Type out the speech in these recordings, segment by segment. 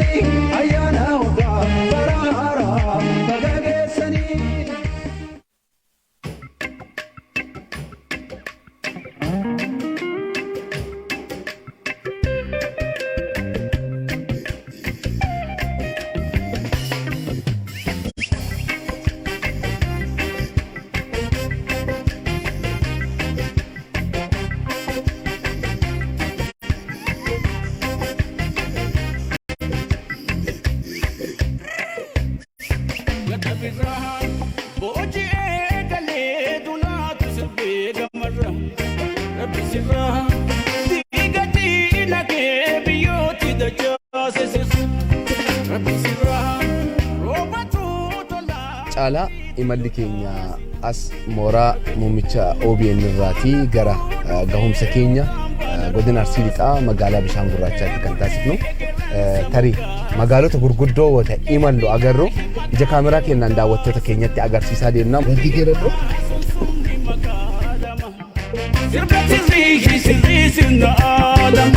geessanii ayyaana waggaa bara haaraa baga geessanii. Caalaa, imalli keenya as mooraa muummicha OBN irraatii gara gahumsa keenya godina Arsii Lixaa magaalaa Bishaan Gurraachaatti kan taasifnu, tarii magaalota gurguddoo wata imallu agarru ija kaameraa keenyaan daawwattoota keenyatti agarsiisaa deemna. Wanti keedadhu. Sirba sirrii sirrii sirna aadaa.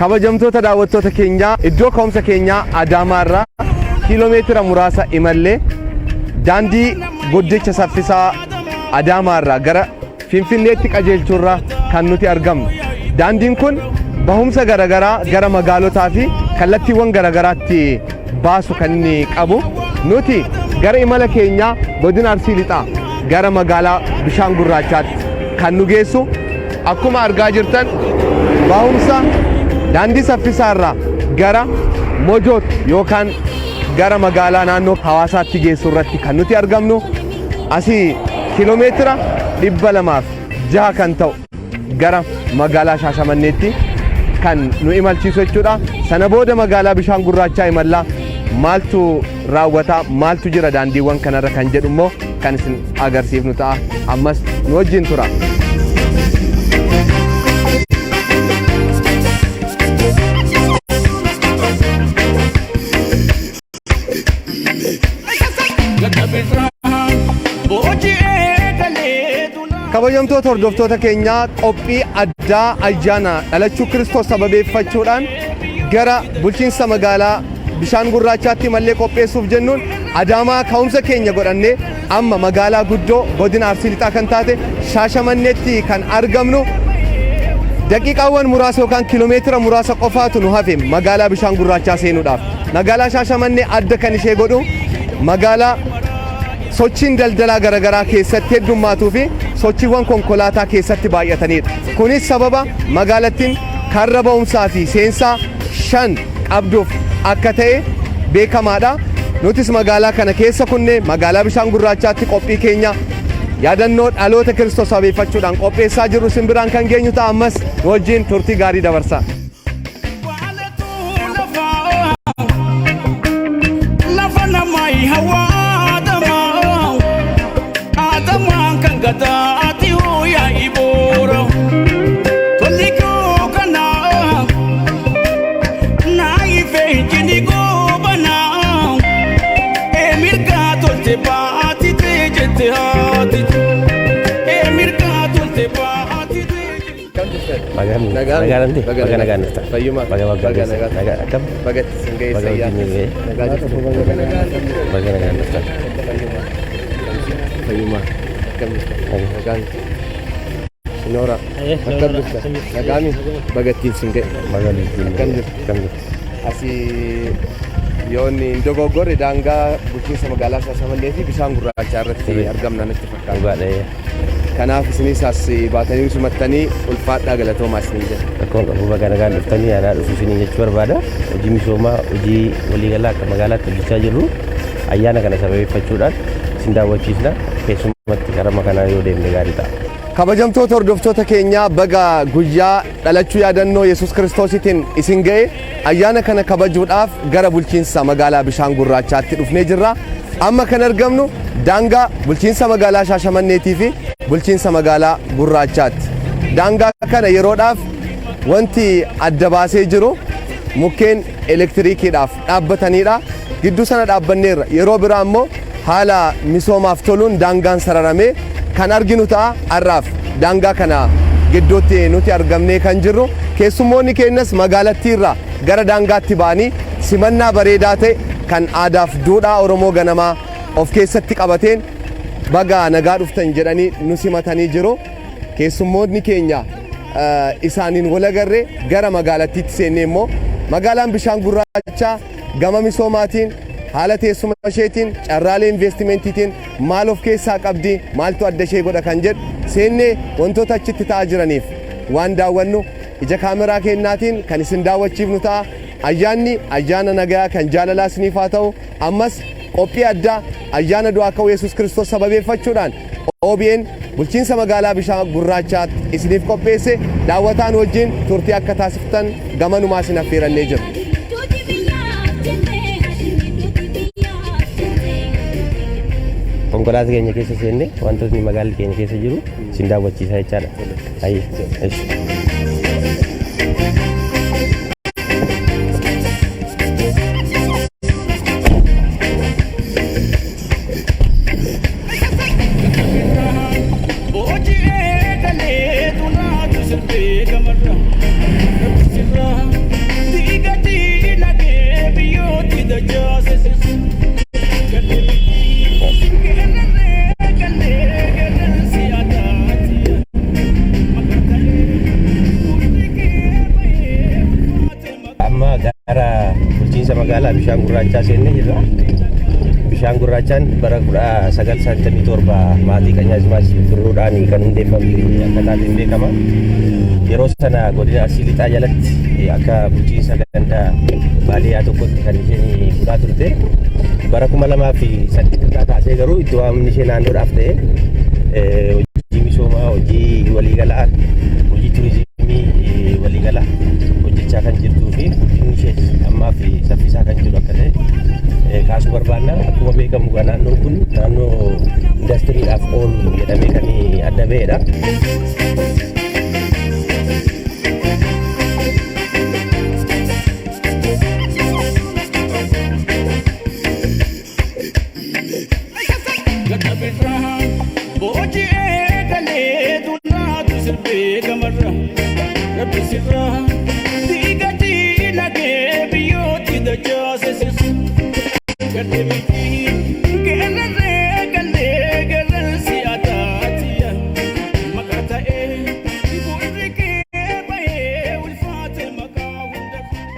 Kabajamtoota daawwattoota keenyaa, iddoo ka'umsa keenyaa Adaamaarraa kiiloomeetira muraasa imallee daandii guddicha saffisaa Adaamaarraa gara Finfinneetti qajeelchurra kan nuti argamnu. Daandiin kun bahumsa garaagaraa gara magaalotaa fi kallattiiwwan garaagaraatti baasu kan inni qabu. Nuti gara imala keenyaa godina Arsii Lixaa gara magaalaa Bishaan Gurraachaatti kan nu geessu, akkuma argaa jirtan, bahumsa daandii saffisaarraa gara Mojootti yookaan gara magaalaa naannoo Hawaasaatti geessu irratti kan nuti argamnu. Asii kiiloomeetira 206 kan ta'u gara magaalaa Shaashamanneetti kan nu imalchiisu jechuudha. Sana booda magaalaa Bishaan Gurraachaa imallaa maaltu raawwataa, maaltu jira daandiiwwan kanarra kan jedhu immoo kan isin agarsiifnu ta'a. Ammas nu wajjin tura. Kabajamtoota hordoftoota keenyaa, qophii addaa ayyaana dhalachuu Kiristoos sababeeffachuudhaan gara bulchiinsa magaalaa Bishaan Gurraachaatti imallee qopheessuuf jennuun Adaamaa ka'umsa keenya godhannee amma magaalaa guddoo godina Arsii Lixaa kan taate Shaashamanneetti kan argamnu. Daqiiqaawwan muraasa yookaan kiiloomeetira muraasa qofaatu nu hafe magaalaa Bishaan Gurraachaa seenuudhaaf. Magaalaa Shaashamannee adda kan ishee godhu magaalaa sochiin daldalaa garaagaraa keessatti heddummaatuu fi sochiiwwan konkolaataa keessatti baay'atanidha. Kunis sababa magaalattiin karra ba'umsaa fi seensaa shan qabduuf akka ta'e beekamaadha. Nutis magaalaa kana keessa kunnee magaalaa Bishaan Gurraachaatti qophii keenya yaadannoo dhaloota Kiristoos sababeeffachuudhaan qopheessaa jirru isin biraan kan geenyu ta'a. Ammas nu wajjin turtii gaarii dabarsaa. Lafa namaa hawa Adamaa Adamaan kan gadaati hooyaa iboora tolli koo kanaa naa ife jini goobanaa emirgaa tolte baati tee jette haati emirgaa tolte baati tee jette. Nagaan. Nagaan miti? Baga Baga nagaan. nagaan dhuftan. Fayyuma. Baga Baga baga nagaan. Nagaa akkam? Baga itti sin ga'e. Baga sayyaa. wajjin nu ga'e. Nagaa jirtu. Baga nagaan dhuftan. Fayyuma. Akkam jirtu? Nagaan. Sinoora. Akkam jirta? Nagaami. Baga ittiin sin ga'e. Baga wajjin nu Akkam ga'e. jirtu? Akkam jirtu? Asii yoonni hin dogoggorre daangaa bulchiinsa magaalaa Shaashamannee fi Bishaan Gurraachaa irratti argamna natti fakkaata. Dhugaadha. Kanaaf isinis as baatanii simattanii ulfaadhaa, galatoomaa isiniin jedha. Rakkoon qabu, baga nagaan dhuftanii, aanaa dhufu isiniin jechuu barbaada. Hojii misoomaa, hojii waliigalaa akka magaalaatti hojjechaa jirru ayyaana kana sababeeffachuudhaan isin daawwachiisna. Keessumatti karama kanaa yoo deemne gaarii ta'a. Kabajamtoota hordoftoota keenyaa, baga guyyaa dhalachuu yaadannoo Yesuus Kiristoositiin isin ga'e. Ayyaana kana kabajuudhaaf gara bulchiinsa magaalaa Bishaan Gurraachaatti dhufnee jirra. Amma kan argamnu daangaa bulchiinsa magaalaa Shaashamanneetii fi bulchiinsa magaalaa Gurraachaatti. Daangaa kana yeroodhaaf wanti adda baasee jiru mukkeen elektiriikiidhaaf dhaabbatanidha. Gidduu sana dhaabbanneerra. Yeroo biraa immoo haala misoomaaf toluun daangaan sararamee kan arginu ta'a. Har'aaf daangaa kana gidduutti nuti argamnee kan jirru. Keessummoonni keenyas magaalattiirraa gara daangaatti ba'anii simannaa bareedaa ta'e kan aadaaf duudhaa Oromoo ganamaa of keessatti qabateen baga nagaa dhuftan jedhanii nu simatanii jiru. Keessummoonni keenya isaaniin wal agarre gara magaalattiitti seennee immoo magaalaan bishaan gurraachaa gama misoomaatiin haala teessuma isheetiin carraalee investimentiitiin maal of keessaa qabdi, maaltu adda ishee godha kan jedhu seennee wantoota achitti ta'aa jiraniif waan daawwannu ija kaameraa keenyaatiin kan isin daawwachiifnu ta'a. Ayyaanni ayyaana nagayaa kan jaalalaa isiniif haa ta'u. Ammas qophii addaa ayyaana du'aa ka'uu Yesuus Kiristoos sababeeffachuudhaan OBN bulchiinsa magaalaa bishaan gurraachaatti isiniif qopheesse daawwataan wajjin turtii akka taasiftan gamanumaa isin affeerannee jirra. Konkolaataa keenya keessa seenne wantootni magaalli keenya keessa jiru isin daawwachiisa jechaadha. Ayi. Ishi. Amma gara bulchiinsa magaalaa bishaan gurraachaa seennee jirra. Bishaan gurraachaan bara 1997 maatii Qanyaazmaach Birruudhaan kan hundeeffamte akka taateen beekama. Yeroo sana godina Arsii Lixaa jalatti akka bulchiinsa ganda baadiyyaa tokkotti kan isheen bulaa turte. Bara 2008 irraa kaasee garuu itti waamamni ishee naannoodhaaf ta'e hojii misoomaa, hojii waliigalaa, hojii turizimii waliigalaa hojjechaa kan jirtuu fi guddinni ishees ammaa fi saffisaa kan jiru akka ta'e kaasuu barbaanna. Akkuma beekamu egaa naannoon kun naannoo indastiriidhaaf oolu jedhamee kan adda ba'edha.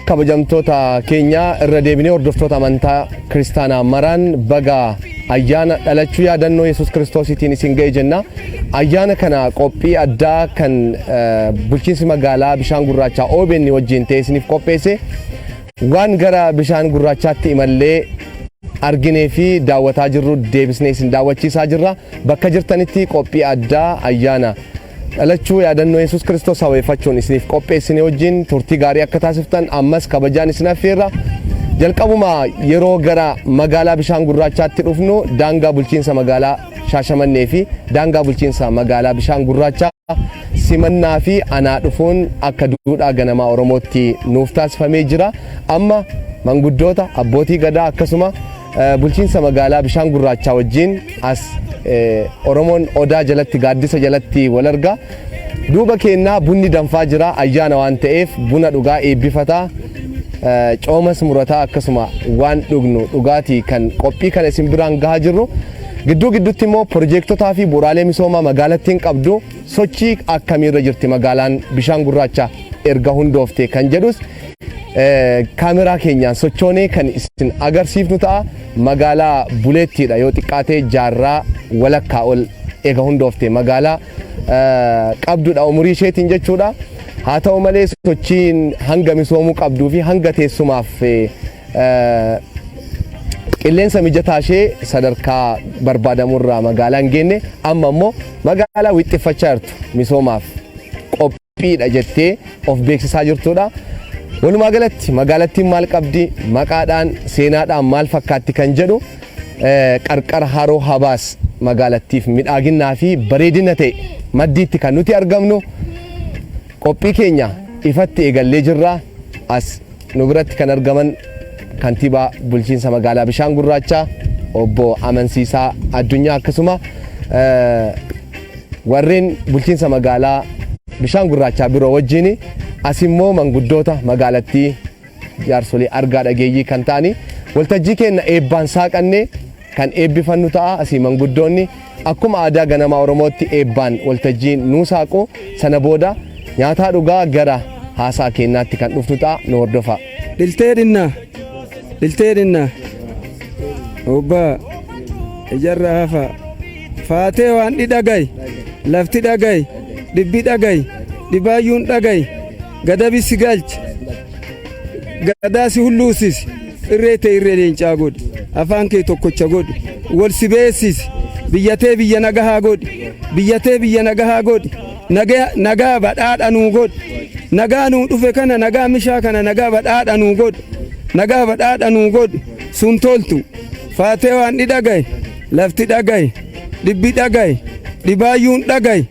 Kabajamtoota keenya, irra deebinee hordoftoota amantaa kiristaanaa maraan baga ayyaana dhalachuu yaadannoo Yesuus Kiristoosiitiin isin ga'e jenna. Ayyaana kana qophii addaa kan bulchiinsi magaalaa bishaan gurraachaa OBN wajjin ta'e isiniif qopheesse waan gara bishaan gurraachaatti imallee arginee fi daawwataa jirru deebisnee isin daawwachiisaa jirra. Bakka jirtanitti qophii addaa ayyaana dhalachuu yaadannoo Yesuus Kiristoos sababeeffachuun isiniif qopheessine wajjin turtii gaarii akka taasiftan ammas kabajaan isin affeerra. Jalqabuma yeroo gara magaalaa bishaan gurraachaatti dhufnu daangaa bulchiinsa magaalaa Shaashamannee fi daangaa bulchiinsa magaalaa bishaan gurraachaa simannaa fi anaa dhufuun akka duudhaa ganamaa Oromootti nuuf taasifamee jira. Amma manguddoota, abbootii gadaa akkasuma bulchiinsa magaalaa bishaan gurraachaa wajjin as Oromoon odaa jalatti, gaaddisa jalatti wal arga. Duuba keenyaa bunni danfaa jira, ayyaana waan ta'eef buna dhugaa eebbifataa. Coomas murataa akkasuma waan dhugnu dhugaatii kan qophii kana isin biraan gahaa jirru. Gidduu gidduutti immoo piroojeektotaa fi bu'uuraalee misoomaa magaalattiin qabdu, sochii akkamiirra jirti magaalaan bishaan gurraacha erga hundoofte kan jedhus kaameraa keenyaan sochoonee kan isin agarsiifnu ta'a. Magaalaa buleettiidha, yoo xiqqaatee jaarraa walakkaa ol eega hundoofte magaalaa qabdudha umurii isheetiin jechuudha. Haa ta'u malee sochiin hanga misoomuu qabduu fi hanga teessumaaf qilleensa mijataa ishee sadarkaa barbaadamurraa magaalaa hin geenne, amma immoo magaalaa wixxiffachaa jirtu, misoomaaf qophiidha jettee of beeksisaa jirtudha. Walumaa galatti magaalattiin maal qabdi, maqaadhaan seenaadhaan maal fakkaatti kan jedhu, qarqara haroo Habaas magaalattiif midhaaginaa fi bareedina ta'e maddiitti kan nuti argamnu qophii keenya ifatti eegallee jirra. As nu biratti kan argaman Kantiibaa bulchiinsa magaalaa Bishaan Gurraachaa obbo Amansiisaa Addunyaa akkasuma warreen bulchiinsa magaalaa Bishaan Gurraachaa biroo wajjin as immoo manguddoota magaalattii jaarsolii argaa dhageeyyii kan ta'ani waltajjii keenya eebbaan saaqannee kan eebbifannu ta'a. Asii manguddoonni akkuma aadaa ganamaa Oromootti eebbaan waltajjii nuu saaqu. Sana booda nyaataa dhugaa gara haasaa keenyaatti kan dhufnu ta'a. Nu hordofaa. Dhiltee dhinnaa. Dhiltee dhinnaa. Obbaa. Ijarra hafa. Faatee waan dhi dhagayi. Lafti dhagayi. Dhibbi dhagayi. Dhibaayyuun dhagayi. Gadabi si galchi. Gadaa si hulluusisi. Irree tee irree leencaa godhi. Afaan kee tokkocha godhi. Wal si beessisi. Biyya tee biyya nagahaa godhi. Biyya tee biyya nagahaa godhi. Nagaa badhaadha nuu godhi. Nagaa nuu dhufe kana nagaa mishaa kana nagaa badhaadha nuu godhi. Nagaa badhaadha nuu godhi. Sun toltu. Faatee waan dhi dhagayi. Lafti dhagayi. Dhibbi dhagayi. Dhibaayyuun dhagayi.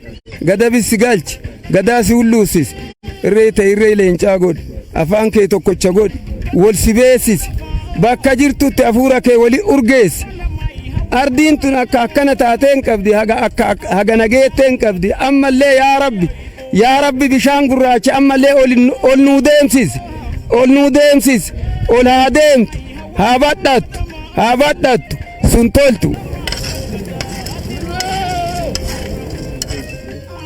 Gadabi si galchi. Gadaa si hulluusisi. Irree tee irree leencaa godhi. Afaan kee tokkocha godhi. Wal si beessisi. Bakka jirtutti hafuura kee wali urgeessi. Ardiin tun akka akkana taatee hin qabdi. Haga akka haga nageettee hin qabdi. Ammallee yaa Rabbi. Yaa Rabbi bishaan gurraacha ammallee ol nuu deemsisi. Ol nuu deemsisi. Ol haa deemtu. Haa badhattu. Haa badhattu. Sun toltu.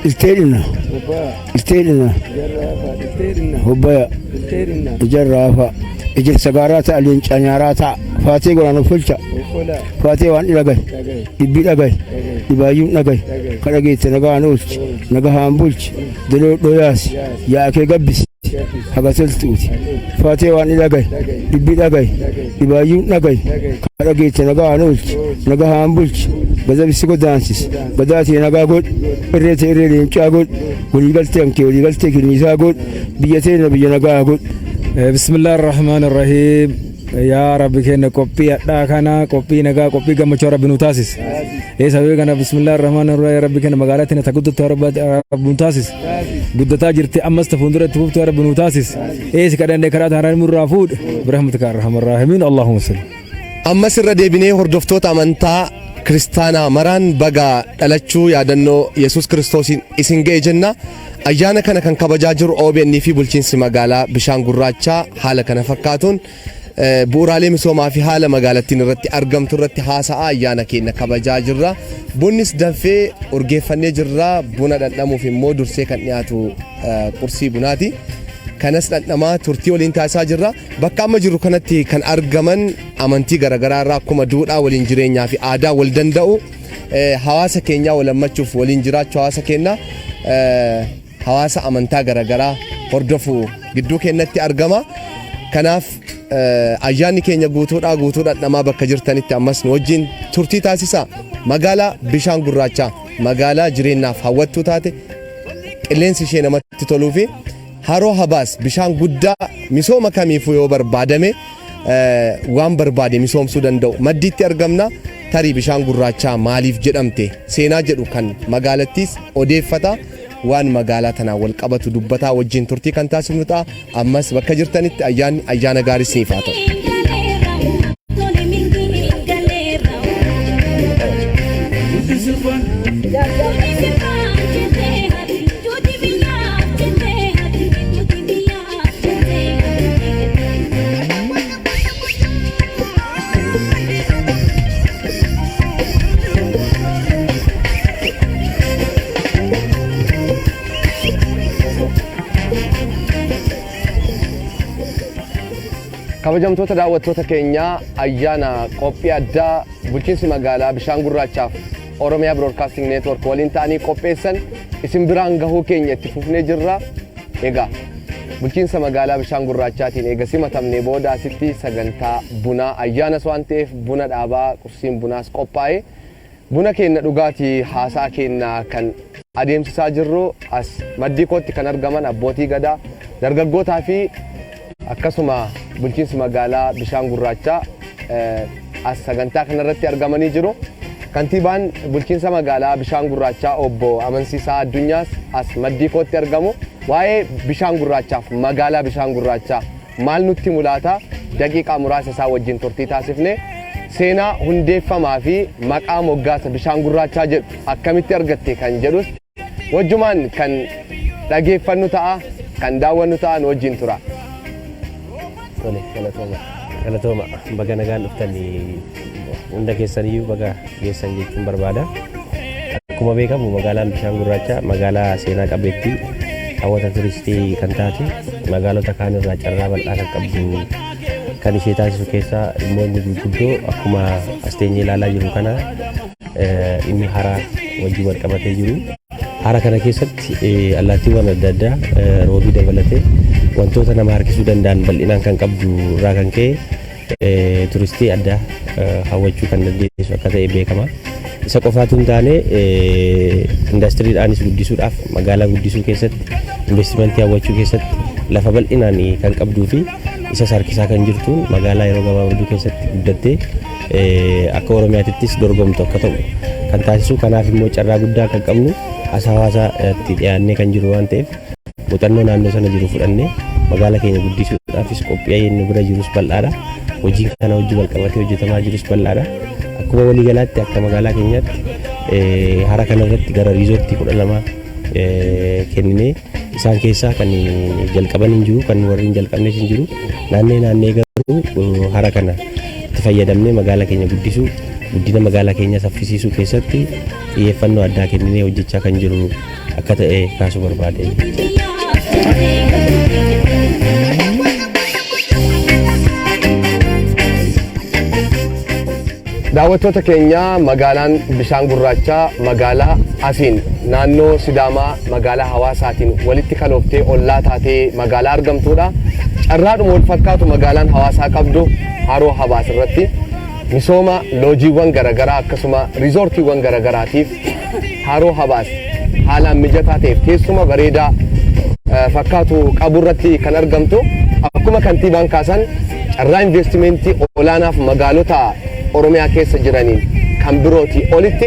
Ilteedhina. Ilteedhina. Hobbaya. Ijarraa hafa. Ejersa gaaraa ta'a leencaa nyaaraa ta'a. Faatee goraan of tolcha. Faatee waan dhagay. Dhibbi dhagay. Dhibaayyuun dhagay. Ka dhageette nagaan oolchi. Nagahaan bulchi. Daloo dhoyaasi. Yaa'a kee gabbisi. Haga toltuuti. Faatee waan dhagay. Dhibbi dhagay. Dhibaayyuun dhagay. Ka dhageette nagaan oolchi. Nagahaan bulchi. Gadabisi godaansisi. Gadaa tee nagaa godhi. Irree tee irree leencaa godhi. Waliigaltee kee waliigaltee kinniisaa godhi. Biyya teenya biyya nagaa godhi. Bismillah ar-Rahmaan ar-Rahiim. Yaa Rabbi keenya qophii hadhaa kana qophii nagaa qophii gammachuu Rabbi nu taasise. Ee sababii kana bismillah ar-Rahmaan ar-Rahiim Rabbi keenya magaalaa teenya ta guddattu Rabbi nu taasise. Guddataa jirti ammas ta fuuldura itti fuftu Rabbi nu taasise. Ee si kadhannee karaa taanaan nurraa fuudhe. Birahmatika arhamar raahimiin. Allahumma salli. Ammas irra deebinee hordoftoota amantaa kiristaanaa maraan baga dhalachuu yaadannoo Yesuus Kiristoosiin isin ga'e jenna. Ayyaana kana kan kabajaa jiru OBN fi bulchiinsi magaalaa Bishaan Gurraachaa haala kana fakkaatuun bu'uuraalee misoomaa fi haala magaalattiin irratti argamtu irratti haasa'aa ayyaana keenya kabajaa jirra. Bunnis danfee urgeeffannee jirra. Buna dhandhamuuf immoo dursee kan dhiyaatu qursii bunaati. Kanas dhandhamaa turtii waliin taasisaa jirra. Bakka amma jirru kanatti kan argaman amantii garaagaraa irraa akkuma duudhaa waliin jireenyaa fi aadaa wal danda'u hawaasa keenyaa wal hammachuuf waliin jiraachuu hawaasa keenyaa hawaasa amantaa garaagaraa hordofu gidduu keenyatti argama. Kanaaf ayyaanni keenya guutuudhaa guutuu dhandhamaa bakka jirtanitti ammas nu wajjin turtii taasisaa. Magaalaa Bishaan Gurraachaa magaalaa jireenyaaf hawwattuu taate qilleensi ishee namatti toluu fi haroo Habaas bishaan guddaa misooma kamiifuu yoo barbaadame waan barbaade misoomsuu danda'u maddiitti argamna. Tarii bishaan gurraachaa maaliif jedhamte seenaa jedhu kan magaalattiis odeeffata waan magaalaa tanaan wal qabatu dubbataa wajjin turtii kan taasifnu ta'a. Ammas bakka jirtanitti ayyaanni ayyaana gaarii isiniif haa ta'u. Kabajamtoota daawwattoota keenyaa, ayyaana qophii addaa bulchiinsi magaalaa Bishaan Gurraachaaf Oromiyaa Broadcasting Network waliin ta'anii qopheessan isin biraan gahuu keenya itti fufnee jirra. Egaa bulchiinsa magaalaa Bishaan Gurraachaatiin eega simatamnee booda asitti sagantaa bunaa ayyaanas waan ta'eef buna dhaabaa qursiin bunaas qophaa'e. Buna keenya dhugaatii haasaa keenya kan adeemsisaa jirru as maddii kootti kan argaman abbootii gadaa, dargaggootaa fi akkasuma bulchiinsi magaalaa Bishaan Gurraachaa as sagantaa kanarratti argamanii jiru. Kantiibaan bulchiinsa magaalaa Bishaan Gurraachaa obbo Amansiisaa Addunyaas as maddii kootti argamu. Waa'ee Bishaan Gurraachaaf magaalaa Bishaan Gurraachaa maal nutti mul'ata? Daqiiqaa muraasa isaa wajjin turtii taasifne seenaa hundeeffamaa fi maqaa moggaasa bishaan gurraachaa jedhu akkamitti argatte kan jedhus wajjumaan kan dhageeffannu ta'a kan daawwannu ta'a nu wajjin tura. Tole, galatooma. Galatooma. Baga nagaan dhuftanii hunda keessaniyyuu baga geessan jechuun barbaada. Akkuma beekamu magaalaan Bishaan Gurraachaa magaalaa seenaa qabeettii hawwata turistii kan taate magaalota kaan irraa carraa bal'aa kan qabdu kan ishee taasisu keessaa dhimmoonni gurguddoo akkuma as teenyee ilaalaa jirru kana dhimmi haraa wajjin wal qabatee jiru. Hara kana keessatti allaattiiwwan adda addaa roobii dabalatee wantoota nama harkisuu danda'an bal'inaan kan qabdu irraa kan ka'e turistii addaa hawwachuu kan dandeessu akka ta'e beekama. Isa qofaatu hin taane indaastiriidhaanis guddisuudhaaf magaalaa guddisuu keessatti investimentii hawwachuu keessatti lafa bal'inaan kan qabduu fi isas harkisaa kan jirtu magaalaa yeroo gabaabduu keessatti guddattee akka Oromiyaatittis dorgomtu akka ta'u kan taasisu kanaaf immoo carraa guddaa kan qabnu as hawaasaatti dhiyaannee kan jiru waan ta'eef muuxannoo naannoo sana jiru fudhannee magaalaa keenya guddisuudhaafis qophii nu bira jirus bal'aadha. Hojiin kana hojii wal qabatee hojjetamaa jirus bal'aadha. Akkuma waliigalaatti akka magaalaa keenyaatti hara kanarratti gara riizoortii 12 kenninee isaan keessaa kan jalqaban hin jiru kan warri hin jalqabnes hin jiru. Naannee naannee garuu hara kana itti fayyadamnee magaalaa keenya guddisuu guddina magaalaa keenya saffisiisuu keessatti xiyyeeffannoo addaa kenninee hojjechaa kan jiru akka ta'e kaasuu barbaade. Daawwattoota keenya magaalaan Bishaan Gurraachaa magaalaa asiin naannoo Sidaamaa magaalaa Hawaasaatiin walitti kalooftee ollaa taatee magaalaa argamtuudha. Carraadhuma wal fakkaatu magaalaan Hawaasaa qabdu haroo Habaas irratti misooma loojiiwwan garaagaraa akkasuma riizoortiiwwan garaagaraatiif haroo Habaas haalaan mijataa ta'eef teessuma bareedaa fakkaatu qabu irratti kan argamtu akkuma kantiibaan kaasan carraa investimentii olaanaaf magaalota Oromiyaa keessa jiraniin kan birootii olitti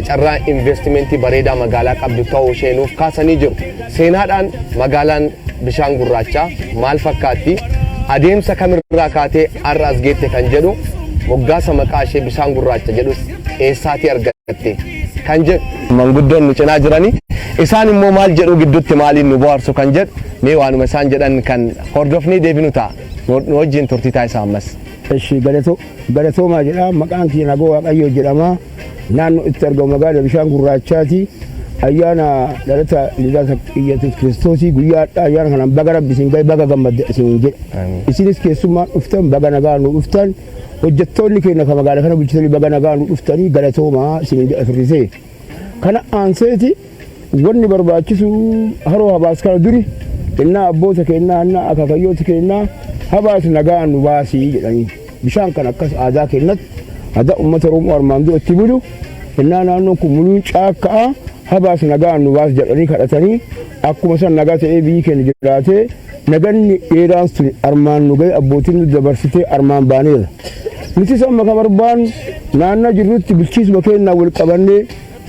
carraa investimentii bareedaa magaalaa qabdu ta'uu ishee nuuf kaasanii jiru. Seenaadhaan magaalaan Bishaan Gurraachaa maal fakkaatti? Adeemsa kamirraa kaatee har'a as geette kan jedhu moggaasa maqaa ishee Bishaan Gurraacha jedhus eessaatii argatte kan jedhu. Manguddoon nu cinaa jiranii isaan immoo maal jedhu gidduutti maaliin nu bohaarsu kan jedhu mee waanuma isaan jedhan kan hordofnee deebinu ta'a. Nu wajjin turtii taasisaa ammas. Eshi galatoomaa jedha maqaan kiyya Nagoo Waaqayyoo jedhama. Naannoo itti argamu magaala Bishaan Gurraachaati. Ayyaana dhalata Lidata Iyyasuus Kiristoosii guyyaa har'aa ayyaana kanaan baga Rabbi isin gahe baga gammadde isin jedha. Isinis keessummaan dhuftan baga nagaa nu dhuftan. Hojjettoonni keenya kan magaala kana bulchitanii baga nagaa nu dhuftanii galatoomaa isin jedha firrisee. Kana aanseeti wanni barbaachisu haroo Habaas kana duri innaa abboota keennaa innaa akaakayyoota keennaa Habaas nagaa nu baasii jedhanii bishaan kan akkas aadaa keennatti aadaa uummata Oromoo armaan dura itti bulu innaa naannoon kun muluun caakka'a Habaas nagaa nu baas jedhanii kadhatanii akkuma san nagaa ta'ee biyyi keenya jiraatee naganni dheeraan sun armaan nu ga'e abbootiin nu dabarsitee armaan baaneera. Nutis amma ka barbaannu naannoo jirrutti bulchiisuma keenyaa wal qabannee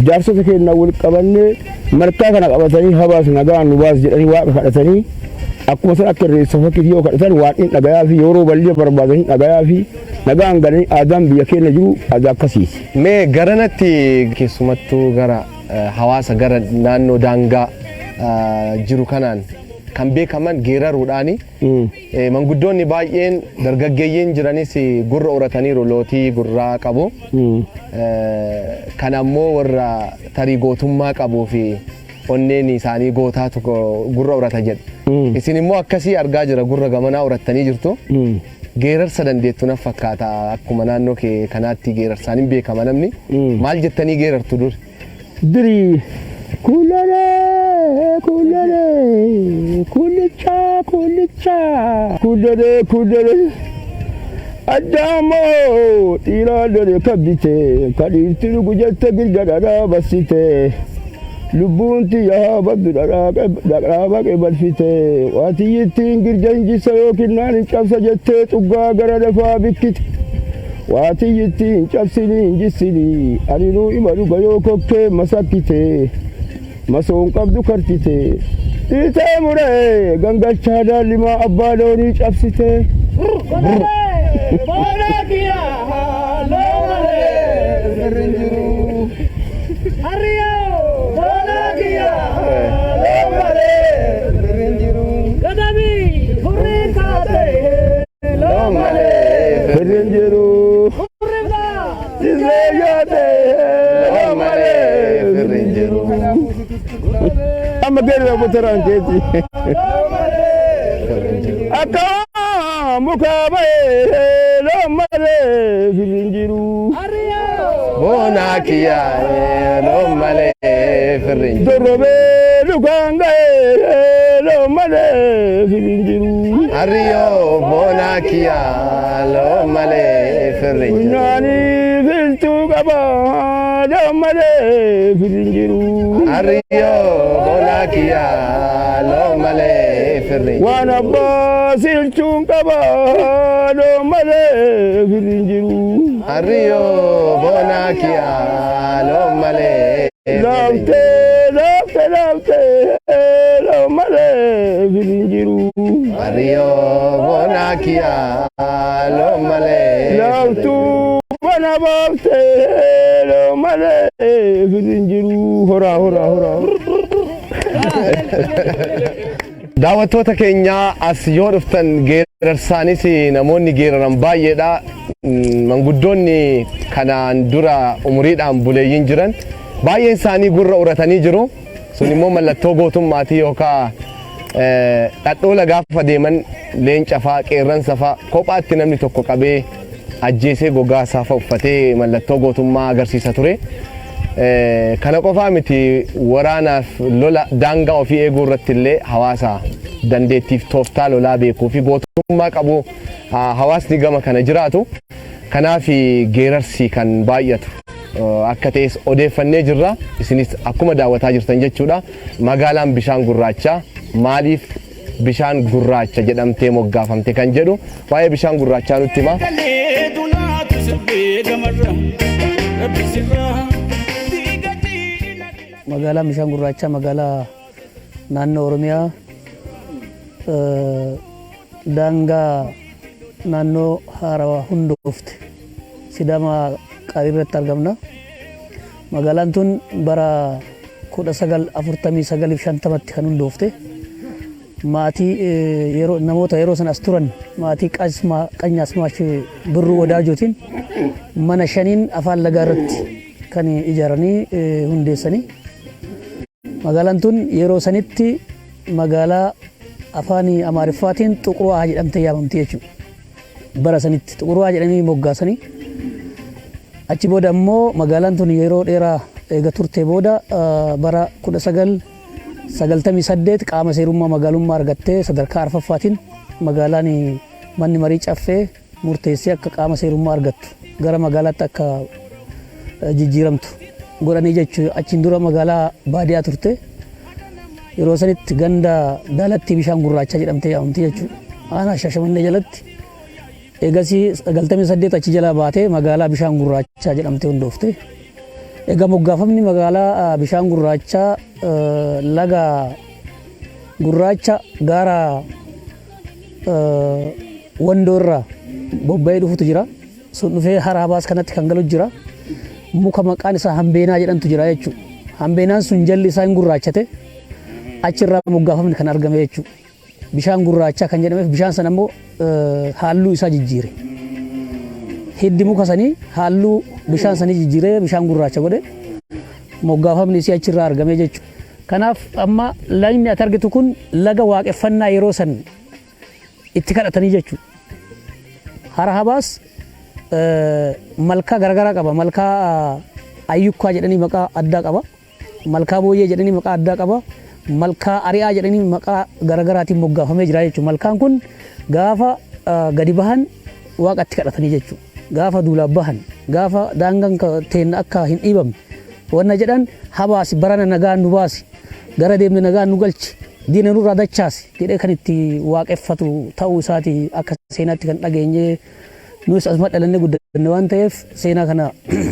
jaarsota keenya wal qabannee malkaa kana qabatanii Habaas nagaa nu baas jedhanii waaqa kadhatanii akkuma san akka irreessa fakkiitti yoo kadhatan waan hin dhagayaa fi yeroo bal'ina barbaadan hin dhagayaa fi nagaan galanii aadaan biyya keenya jiru aadaa akkasiiti. Mee garanatti keessumattuu gara hawaasa gara naannoo daangaa jiru kanaan kan beekaman geeraruudhaani. Manguddoonni baay'een dargaggeeyyiin jiranis gurra urataniiru lootii gurraa qabu. Kan ammoo warra tarii gootummaa qabuu fi onneen isaanii gootaatu gurra urata jedhu. Isin immoo akkasii argaa jira gurra gamanaa urattanii jirtu. Geerarsa dandeettu na fakkaata akkuma naannoo kee kanaatti geerarsaan hin beekama namni. Maal jettanii geerartu dur? Duri kuullalee kuullalee kuullichaa kuullichaa kuullalee kuullalee addaamoo dhiiraa lole kabbite ka dhiirti dhugu jette girja dhadhaa bassite lubbuun tiyya haa baddu dhadhaa baqe balfite waatiyyittiin girja hin jissa yookiin naan hin cabsa jettee xuggaa gara lafaa bikkite. Waa tiyyitti hin cabsini hin jissini aninuu ima dhuga yoo kokkee masakkite masoon qabdu kartite dhiitee muree gangalchaa daallimaa abbaa loonii cabsite. Loon malee Firri hin jiru. Sislee yootee loon malee firri hin jiru. Amma geerra botoraan keeti. Akka muka ba'ee loon malee firri hin jiru. Boonaa kiyyaa loon malee firri hin jiru. Dorrobee lukaan ga'ee loon malee firri hin jiru. Hariyoo boonaa kiyyaa loon malee firri hin jiru. Funyaanii filtuu qaba loon malee firri hin jiru. Hariyoo boonaa kiyyaa loon malee firri hin jiru. Waan abbaa silchuun qaba loon malee firri hin jiru. Hariyoo boonaa kiyyaa loon malee firri hin jiru. Laaftee laaftee laaftee loon malee firri hin jiru. Hariyoo boonaa kiyyaa loon malee firri hin jiru. Laaftuu bana baaftee loon malee firri hin jiru. Horaa horaa horaa. Daawwattoota keenyaa as yoo dhuftan geerarsaanis namoonni geeraran baay'eedha. Manguddoonni kanaan dura umuriidhaan buleeyyiin jiran baay'een isaanii gurra uratanii jiru. Sun immoo mallattoo gootummaatii yookaan dhadhoola gaafa deeman leenca fa'aa qeerransa fa'aa kophaatti namni tokko qabee ajjeesee gogaa isaa fa'a uffatee mallattoo gootummaa agarsiisa ture. Kana qofaa miti, waraanaaf lola daangaa ofii eeguu irratti illee hawaasa dandeettiif tooftaa lolaa beekuu fi gootummaa qabu hawaasni gama kana jiraatu. Kanaaf geerarsi kan baay'atu akka ta'es odeeffannee jirra. Isinis akkuma daawwataa jirtan jechuudha. Magaalaan bishaan gurraachaa maaliif bishaan gurraacha jedhamtee moggaafamte kan jedhu waa'ee bishaan gurraachaa nutti hima. Magaalaan bishaan gurraachaa magaalaa naannoo Oromiyaa daangaa naannoo haarawaa hundoofte Sidaamaa Qaarii irratti argamna. Magaalaan tun bara 1949 fi 50tti kan hundoofte. Maatii yeroo namoota yeroo sana as turan maatii Qanyaasmaash Birruu Wadaajootiin mana shaniin afaan lagaa irratti kan ijaaranii hundeessanii. Magaalaan tun yeroo sanitti magaalaa afaan Amaariffaatiin Xuqurwaa jedhamtee yaamamti jechuudha. Bara sanitti Xuqurwaa jedhanii moggaasanii. Achi booda immoo magaalaan tun yeroo dheeraa eega turte booda bara 1998 qaama seerummaa magaalummaa argattee sadarkaa arfaffaatiin magaalaan manni marii caffee murteessee akka qaama seerummaa argattu gara magaalaatti akka jijjiiramtu godhanii jechuudha. Achiin dura magaalaa baadiyaa turte. Yeroo sanitti ganda Daalattii Bishaan Gurraachaa jedhamtee yaamamti jechuudha. Aanaa Shaashamannee jalatti. Eegasii 98 achi jalaa baatee magaalaa Bishaan Gurraachaa jedhamtee hundoofte. Egaa moggaafamni magaalaa Bishaan Gurraachaa laga gurraacha gaara Wandoo irraa bobba'ee dhufutu jira. Sun dhufee hara Habaas kanatti kan galu jira. Muka maqaan isaa hambeenaa jedhantu jira jechuudha. Hambeenaan sun jalli isaa hin gurraachate. Achirraa moggaafamni kan argame jechuudha. Bishaan gurraachaa kan jedhameef bishaan sana immoo halluu isaa jijjiire. Hiddi muka sanii halluu bishaan sanii jijjiiree bishaan gurraacha godhe, moggaafamni isii achirraa argame jechuudha. Kanaaf amma lagni ati argitu kun laga waaqeffannaa yeroo san itti kadhatanii jechuudha. Hara Habaas malkaa garaagaraa qaba. Malkaa Ayyukkaa jedhanii maqaa addaa qaba. Malkaa Booyyee jedhanii maqaa addaa qaba. Malkaa Ari'aa jedhanii maqaa garaagaraatiin moggaafamee jira jechuudha. Malkaan kun gaafa gadi bahan waaqa itti kadhatanii jechuudha. Gaafa duulaaf bahan, gaafa daangaan teenna akka hin dhiibamne wanna jedhan, habaasi barana nagaan nu baasi, gara deemne nagaan nu galchi, diina nurraa dachaasi jedhee kan itti waaqeffatu ta'uu isaati akka seenaatti kan dhageenye. Nus asuma dhalannee guddanne waan ta'eef seenaa kana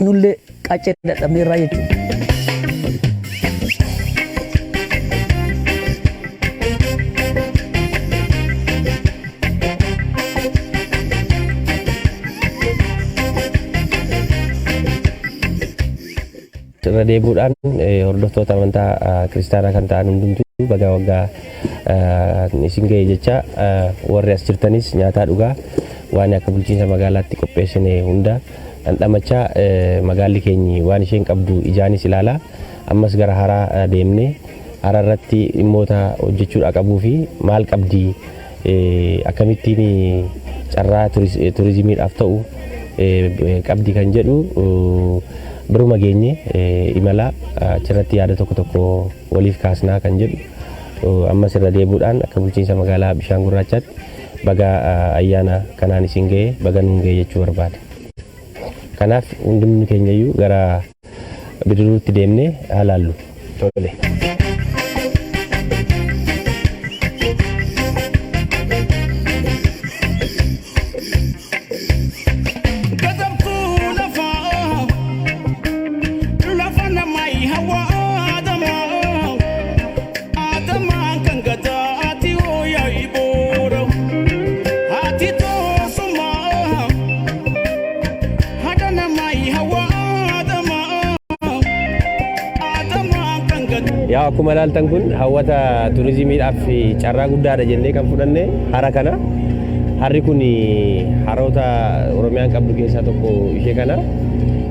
nullee qaccee dadhabneerraa jechuudha. Irra deebi'uudhaan hordoftoota amantaa kiristaanaa kan ta'an hundumtuu baga waggaa isin ga'e jecha, warri as jirtanis nyaataa dhugaa waan akka bulchiinsa magaalaatti qopheessine hunda dhandhamachaa, magaalli keenyi waan isheen qabdu ijaanis ilaalaa, ammas gara haraa deemnee hara irratti dhimmoota hojjechuudha qabuu fi maal qabdi, akkamittiin carraa turizimiidhaaf ta'u qabdi kan jedhu biruma geenye imala achirratti yaada tokko tokko waliif kaasnaa kan jedhu, ammas irra deebuudhaan akka bulchiinsa magaalaa Bishaan Gurraachaatti baga ayyaana kanaan isin ga'e, baga nuun ga'e jechuu barbaada. Kanaaf hundumni keenyayyuu gara bidiruutti deemnee haa laallu. Tole. Gadabtuu lafaa lafa namaa hawa Adamaa Adamaan kan gadaati hooyaa iboora haati toosumaa haadha namaa hawa Adamaa Adamaan kan gadaa. Yaa, akkuma ilaaltan kun hawwata turizimiidhaaf carraa guddaadha jennee kan fudhanne hara kana. Harri kun haroota Oromiyaan qabdu keessaa tokko ishee kana.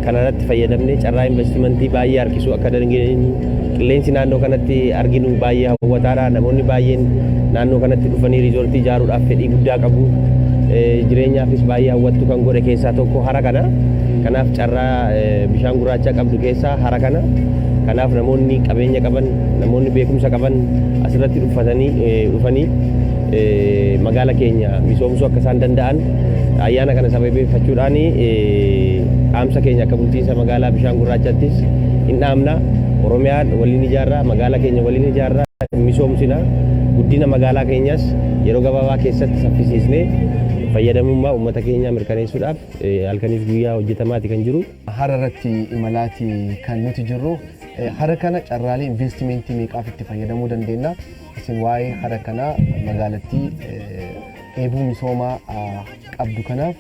Kana irratti fayyadamnee carraa investimentii baay'ee harkisuu akka dandeenyu, qilleensi naannoo kanatti arginu baay'ee hawwataadha. Namoonni baay'een naannoo kanatti dhufanii riizoortii ijaaruudhaaf fedhii guddaa qabu. Jireenyaafis baay'ee hawwattuu kan godhe keessaa tokko hara kana. Kanaaf carraa Bishaan Gurraachaa qabdu keessaa hara kana. Kanaaf namoonni qabeenya qaban, namoonni beekumsa qaban asirratti dhuffatanii dhufanii magaala keenya misoomsuu akka isaan danda'an ayyaana kana sababeeffachuudhaan dhaamsa keenya akka bulchiinsa magaalaa Bishaan Gurraachaattis hin dhaamna. Oromiyaan waliin ijaarraa, magaalaa keenya waliin ijaarraa, misoomsina. Guddina magaalaa keenyas yeroo gabaabaa keessatti saffisiisnee fayyadamummaa uummata keenyaa mirkaneessuudhaaf halkaniif guyyaa hojjetamaati kan jiru. Hara irratti imalaati kan nuti jirru. Hara kana carraalee investimentii meeqaaf itti fayyadamuu dandeenya? Isin waa'ee hara kanaa magaalattii dheebuu misoomaa qabdu kanaaf,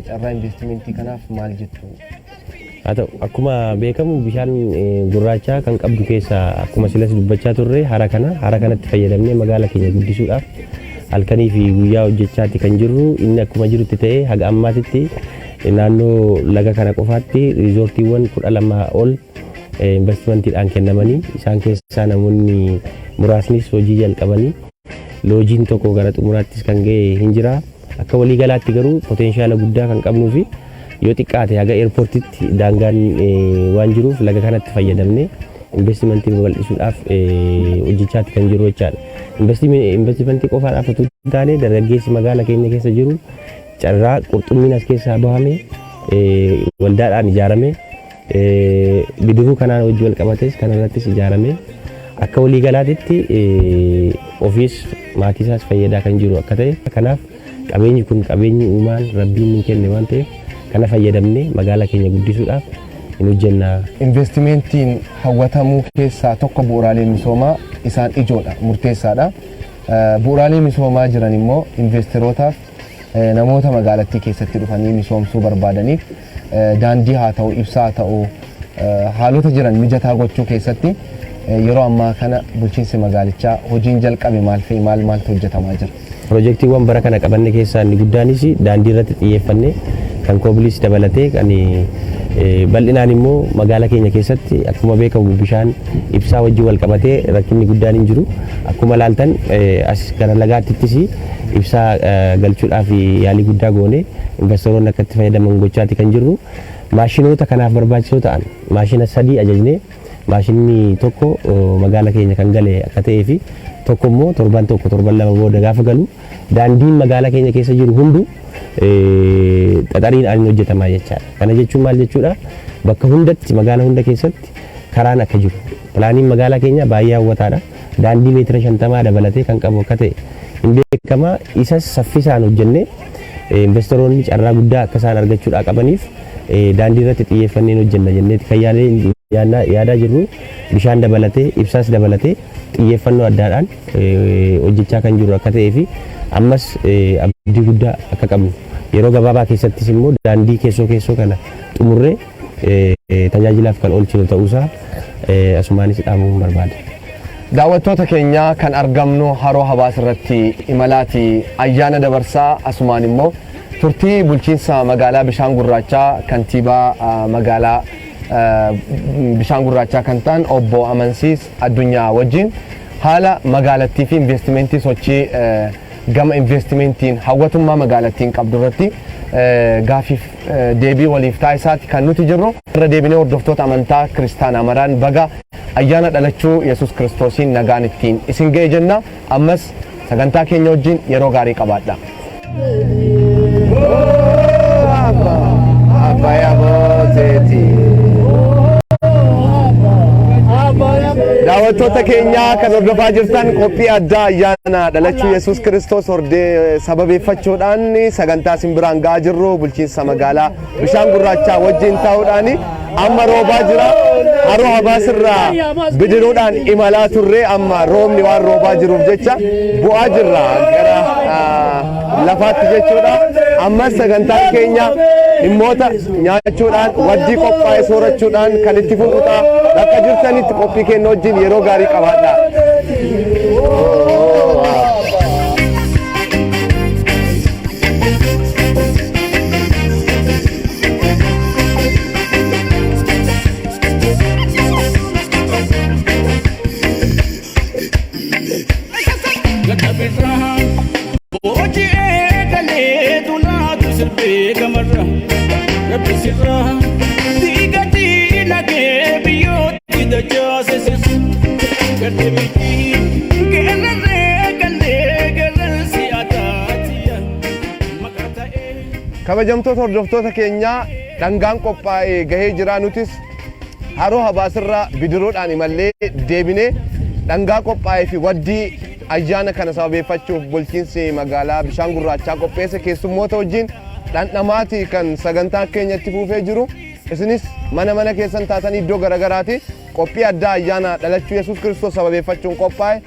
carraa investimentii kanaaf maal jettu? Haa ta'u, akkuma beekamu Bishaan Gurraachaa kan qabdu keessaa, akkuma silas dubbachaa turre, hara kana. Hara kanatti fayyadamnee magaala keenya guddisuudhaaf halkanii fi guyyaa hojjechaati kan jirru. Inni akkuma jirutti ta'ee, haga ammaatitti naannoo laga kana qofaatti riizoortiiwwan 12 ol investimentiidhaan kennamanii, isaan keessaa namoonni muraasnis hojii jalqabanii, loojiin tokko gara xumuraattis kan ga'e hin jira. Akka waliigalaatti garuu potenshaala guddaa kan qabnuu fi yoo xiqqaate haga eerpoortitti daangaan waan jiruuf, laga kanatti fayyadamnee investimentii babal'isuudhaaf hojjechaatti kan jiru jechaadha. Investimentii qofaadhaaf otoo hin taane, dargaggeessi magaala keenya keessa jiru carraa qurxummiin as keessaa bahame waldaadhaan ijaarame, bidiruu kanaan hojii wal qabates kanarrattis ijaarame, akka waliigalaatitti ofiis maatii isaas fayyadaa kan jiru akka ta'e, kanaaf qabeenyi kun qabeenyi uumaan rabbiin nu kenne waan ta'eef, kana fayyadamnee magaalaa keenya guddisuudhaaf hin hojjennaa. Investimentiin hawwatamuu keessaa tokko bu'uuraalee misoomaa isaan ijoodha, murteessaadha. Bu'uuraalee misoomaa jiran immoo investerootaaf, namoota magaalattii keessatti dhufanii misoomsuu barbaadaniif, daandii haa ta'u, ibsaa haa ta'u, haalota jiran mijataa gochuu keessatti yeroo ammaa kana bulchiinsi magaalichaa hojiin jalqabe maal fa'i, maal maaltu hojjetamaa jira? Piroojeektiiwwan bara kana qabanne keessaa inni guddaanis daandii irratti xiyyeeffanne, kan koobiliis dabalatee, kan bal'inaan immoo magaala keenya keessatti akkuma beekamu bishaan, ibsaa wajjin wal qabatee rakkinni guddaan hin jiru. Akkuma ilaaltan as gara lagaatittis ibsaa galchuudhaaf yaalii guddaa goone, investoroonni akka itti fayyadaman gochaati kan jirru. Maashinoota kanaaf barbaachisoo ta'an maashina sadii ajajnee, maashinni tokko magaala keenya kan gale akka ta'ee fi tokko immoo torban tokko, torban 2 booda gaafa galu, daandiin magaalaa keenya keessa jiru hundu xaxariidhaan hin hojjetamaa jechaadha. Kana jechuun maal jechuudha? Bakka hundatti, magaala hunda keessatti karaan akka jiru. Pilaaniin magaalaa keenyaa baay'ee hawwataadha. Daandii meetira 50 dabalatee kan qabu akka ta'e hin beekama. Isas saffisaan hojjennee investoroonni carraa guddaa akka isaan argachuudhaa qabaniif daandii irratti xiyyeeffanneen hojjenna jenneeti kan yaadaa jirru. Bishaan dabalatee, ibsaas dabalatee xiyyeeffannoo addaadhaan hojjechaa kan jiru akka ta'ee fi ammas abdii guddaa akka qabnu, yeroo gabaabaa keessattis immoo daandii keessoo keessoo kana xumurree tajaajilaaf kan oolchinu ta'uusaa asumaanis dhaamuun barbaada. Daawwattoota keenya, kan argamnu Haroo Habaas irratti imalaati ayyaana dabarsaa, asumaan immoo turtii bulchiinsa magaalaa Bishaan Gurraachaa, kantiibaa magaalaa Bishaan Gurraachaa kan ta'an obbo Amansiis Addunyaa wajjin haala magaalattii fi investimentii, sochii gama investimentiin hawwatummaa magaalattiin qabdu irratti gaafiif deebii waliif taasisaati kan nuti jirru. Irra deebinee hordoftoota amantaa kiristaanaa maraan baga ayyaana dhalachuu Yesuus Kiristoosiin nagaan ittiin isin ga'e jenna. Ammas sagantaa keenya wajjin yeroo gaarii qabaadha. Daawwattoota keenya kan hordofaa jirtan, qophii addaa ayyaana dhalachuu Yesuus Kiristoos hordee sababeeffachuudhaan sagantaa simbiraan ga'aa jirru bulchiinsa magaalaa Bishaan Gurraachaa wajjin ta'uudhaan. Amma roobaa jira. Haroo Habaasirraa bidiruudhaan imalaa turre, amma roobni waan roobaa jiruuf jecha bu'aa jirra gara lafaatti jechuudha. Ammas sagantaan keenya dhimmoota nyaachuudhaan, waddii qophaa'e soorachuudhaan kan itti fufu ta'a. Bakka jirtanitti qophii keenya wajjin yeroo gaarii qabaadha. Hojii eegalee dulaatu sirbee gamarra rabbi sirra diiga diinagee biyyooti dachaase sirra gadi miti geerarree galee geerarsi ataatiya maqaa ta'ee. Kabajamtoota hordoftoota keenyaa, dhangaan qophaa'ee gahee jira. Nutis Haroo Habaasirraa bidiruudhaan imallee deebinee dhangaa qophaa'ee fi waddii ayyaana kana sababeeffachuuf bulchiinsi magaalaa Bishaan Gurraachaa qopheesse keessummoota wajjin dhandhamaati kan sagantaa keenya itti fufee jiru. Isinis mana mana keessan taatanii iddoo garagaraati qophii addaa ayyaana dhalachuu Yesuus Kiristoos sababeeffachuun qophaa'e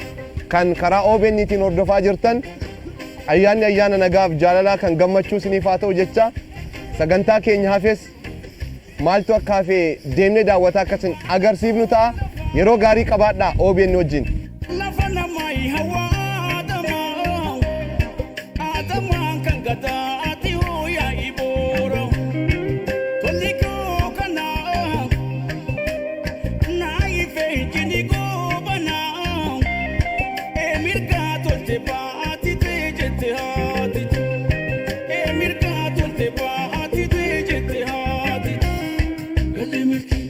kan karaa OBN'tiin hordofaa jirtan, ayyaanni ayyaana nagaaf jaalalaa kan gammachuu isiniif haa ta'u jecha, sagantaa keenya hafes maaltu akka hafe deemnee daawwataa akkasin agarsiifnu ta'a. Yeroo gaarii qabaadhaa OBN wajjin. Lafa namaa hawaa Adamaa Adamaan kan gadaati hooyaa iboora tolli koo kanaa naayifee jini goobanaa emirgaa tolte baati jette haati, emirgaa tolte baati jette haati galli milkii.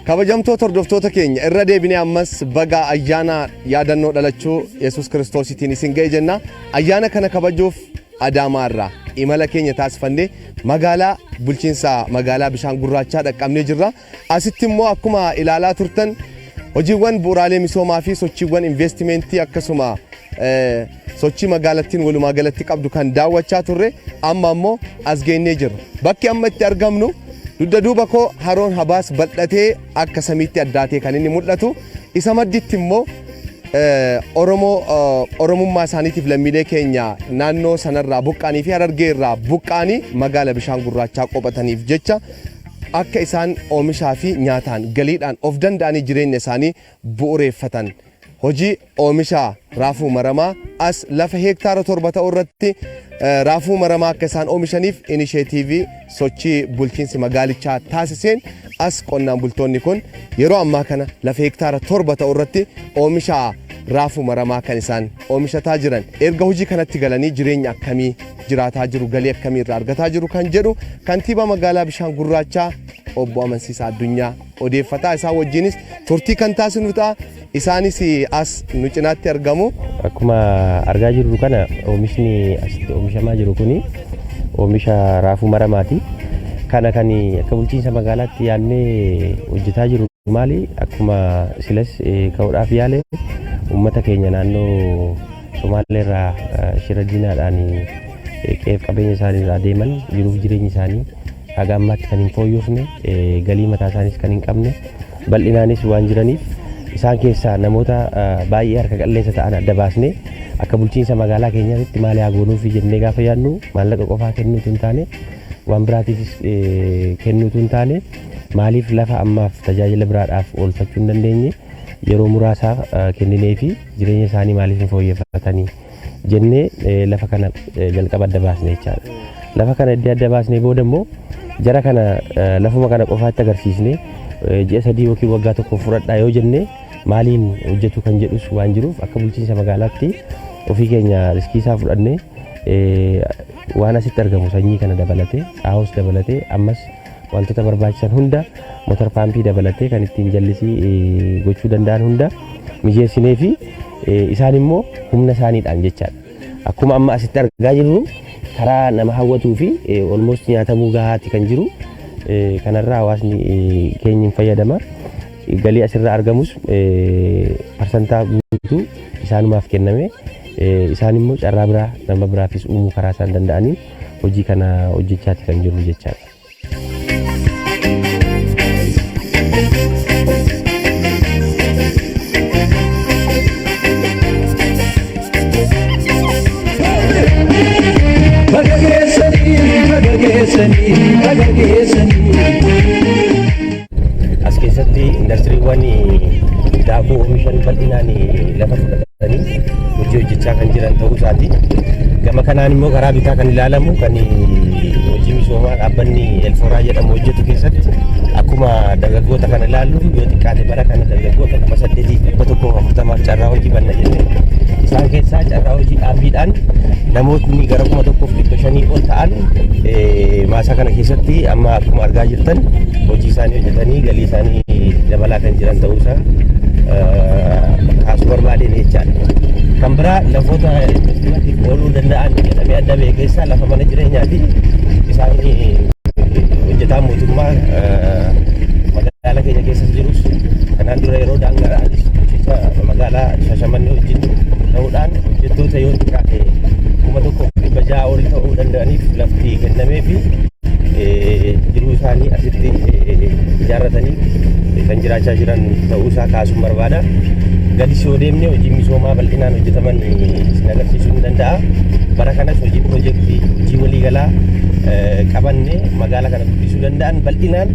Kabajamtoota hordoftoota keenya, irra deebinee ammas baga ayyaana yaadannoo dhalachuu Yesuus Kiristoositiin isin ga'e jenna. Ayyaana kana kabajuuf Adaamaa irraa imala keenya taasifannee magaalaa bulchiinsa magaalaa Bishaan Gurraachaa dhaqqabnee jirra. Asitti immoo akkuma ilaalaa turtan hojiiwwan bu'uuraalee misoomaa fi sochiiwwan investimentii, akkasuma sochii magaalattiin walumaa galatti qabdu kan daawwachaa turre, amma ammoo as geennee jirra. Bakki amma itti argamnu dugda duuba koo haroon Habaas bal'atee akka samiitti addaatee kan inni mul'atu. Isa madditti immoo Oromoo Oromummaa isaaniitiif lammiilee keenya naannoo sanarraa buqqaanii fi Harargee irraa buqqaanii magaala Bishaan Gurraachaa qophataniif jecha akka isaan oomishaa fi nyaataan galiidhaan of danda'anii jireenya isaanii bu'ureeffatan hojii oomisha raafuu maramaa as lafa heektaara 7 ta'u irratti raafuu maramaa akka isaan oomishaniif inisheetiivii sochii bulchiinsi magaalichaa taasiseen as qonnaan bultoonni kun yeroo ammaa kana lafa heektaara 7 ta'u irratti oomisha raafuu maramaa kan isaan oomishataa jiran. Erga hojii kanatti galanii jireenya akkamii jiraataa jiru, galii akkamii irraa argataa jiru kan jedhu kantiibaa magaalaa Bishaan Gurraachaa obbo Amansiisaa Addunyaa odeeffataa isaan wajjinis turtii kan taasifnu ta'a. Isaanis as nu cinaatti argamu. Akkuma argaa jirru kana oomishni asitti oomishamaa jiru kuni oomisha raafuu maramaati. Kana kan akka bulchiinsa magaalaatti yaadnee hojjetaa jiru maali? Akkuma silas ka'uudhaaf yaale, uummata keenya naannoo Somaalee irraa shira diinaadhaan qe'eef qabeenya isaanii irraa deeman, jiruuf jireenyi isaanii haga ammaatti kan hin fooyyofne, galii mataa isaaniis kan hin qabne bal'inaanis waan jiraniif, Isaan keessaa namoota baay'ee harka qalleessa ta'an adda baasnee akka bulchiinsa magaalaa keenyaatti maal haa goonuufi jennee gaafa yaadnu, maallaqa qofaa kennuutu hin taane, waan biraatiifis kennuutu hin taane, maaliif lafa ammaaf tajaajila biraadhaaf oolfachuu hin dandeenye yeroo muraasaaf kenninee fi jireenya isaanii maaliif hin fooyyeffatanii jennee lafa kana jalqaba adda baasne jechaadha. Lafa kana iddoo adda baasnee booda immoo jara kana lafuma kana qofaatti agarsiisne ji'a 3 yookiin waggaa 1 fudhadhaa yoo jenne maaliin hojjetu kan jedhus waan jiruuf, akka bulchiinsa magaalaatti ofii keenya riskii isaa fudhannee waan asitti argamu sanyii kana dabalatee, xaa'oos dabalatee, ammas wantoota barbaachisan hunda, motor paampii dabalatee kan ittiin jallisii gochuu danda'an hunda mijeessinee fi isaan immoo humna isaaniidhaan jechaadha. Akkuma amma asitti argaa jirru karaa nama hawwatuu fi almost nyaatamuu gahaati kan jiru. Kanarraa hawaasni keenya hin fayyadama. Galii asirraa argamus parsantaa guutuu isaanumaaf kenname, isaan immoo carraa biraa nama biraafis uumuu karaa isaan danda'aniin hojii kana hojjechaati kan jirru jechaadha. Baga geessanii, baga geessanii, baga geessanii. As keessatti indastiriiwwan daakuu oomishan bal'inaan lafa fudhatanii hojii hojjechaa kan jiran ta'uu isaati. Gama kanaan immoo karaa bitaa kan ilaalamu kan hojii misoomaa dhaabbanni Elforaa jedhamu hojjetu keessatti akkuma dargaggoota kana ilaallu, yoo xiqqaate bara kana dargaggoota 8140f carraa hojii banna jenne. Isaan keessaa carraa hojii dhaabbiidhaan namootni gara 1500 ol ta'an maasaa kana keessatti amma akkuma argaa jirtan hojii isaanii hojjetanii galii isaanii dabalaa kan jiran ta'uusaa kaasuu barbaadeen jechaadha. Kan biraa lafoota investimentiif ooluu danda'an jedhamee adda ba'e keessaa lafa mana jireenyaati. Isaan hojjetaa mootummaa magaalaa keenya keessas jirus kanaan dura yeroo daangaadhaanis bulchiinsa magaalaa Shaashamannee wajjin ta'uudhaan hojjettoota yoo xiqqaate 1600 ol ta'uu danda'aniif lafti kennamee fi jiruu isaanii asitti ijaarratanii kan jiraachaa jiran ta'uu isaa kaasuun barbaada. Gadis yoo deemne hojii misoomaa bal'inaan hojjetaman isin agarsiisuu ni danda'a. Bara kanas hojii piroojeektii hojii waliigalaa qabanne magaalaa kana guddisuu danda'an bal'inaan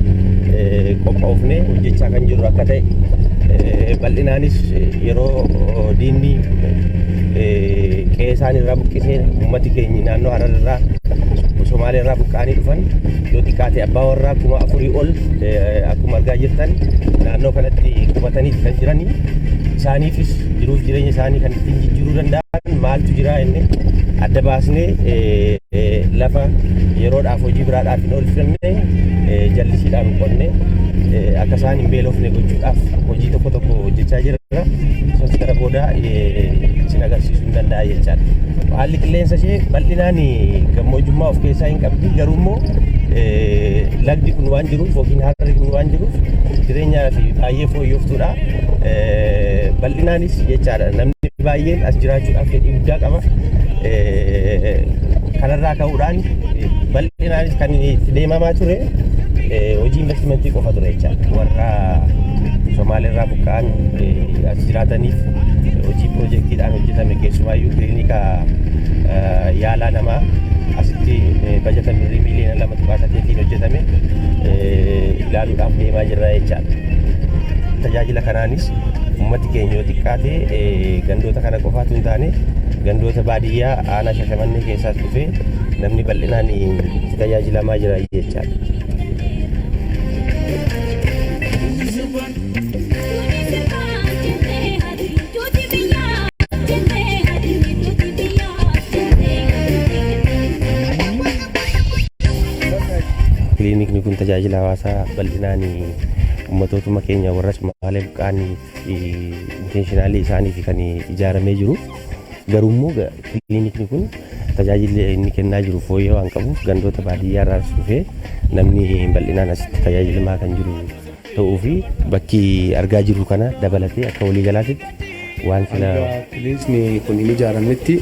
qophaa'ufne hojjechaa kan jirru akka ta'e, bal'inaanis yeroo diinni qe'ee isaanii irraa buqqisee uummati keenya naannoo Harar irraa, Somaalee irraa buqqa'anii dhufan yoo xiqqaate abbaa warraa 4000 ol akkuma argaa jirtan naannoo kanatti qubatanii kan jiranii, isaaniifis jiruuf jireenya isaanii kan ittiin jijjiiruu danda'an maaltu jira inni adda baasnee lafa yeroodhaaf hojii biraadhaaf hin oolfamne jallisiidhaan qonnee akka isaan hin beelofne gochuudhaaf hojii tokko tokko hojjechaa jira. Isas gara booda isin agarsiisuu hin danda'a jechaadha. Haalli qilleensa ishee bal'inaan gammoojjummaa of keessaa hin qabdi, garuu immoo lagdi kun waan jiruuf yookiin harri kun waan jiruuf jireenyaa fi baay'ee fooyyoftuudha. Bal'inaanis jechaadha namni baay'een as jiraachuudhaaf fedhii guddaa qaba. Kanarraa ka'uudhaan bal'inaanis kan itti deemamaa ture hojii investimentii qofa ture jechaadha. Warra Somaaleerraa buqqa'an as jiraataniif hojii piroojeektiidhaan hojjetame, keessumaayyuu kiliinika yaalaa namaa asitti bajata birrii miiliyoona 2.8n hojjetame ilaaluudhaaf deemaa jirra jechaadha. Tajaajila kanaanis uummati keenya yoo xiqqaate gandoota kana qofaatu hin taane, gandoota baadiyyaa aanaa Shashamannee keessaas dhufee namni bal'inaan itti tajaajilamaa jira jechaadha. Kiliinikni kun tajaajila hawaasaa bal'inaan ummatootuma keenya warra Somaalee buqqa'anii intentionally isaaniif kan ijaaramee jiru. Garuu immoo kiliinikni kun tajaajilli inni kennaa jiru fooyyee waan qabuuf gandoota baadiyyaa irraas dhufee namni bal'inaan asitti tajaajilamaa kan jiru ta'uu fi bakki argaa jirru kana dabalatee akka waliigalaatitti waan sila Hanga kiliinikni kun hin ijaaramnetti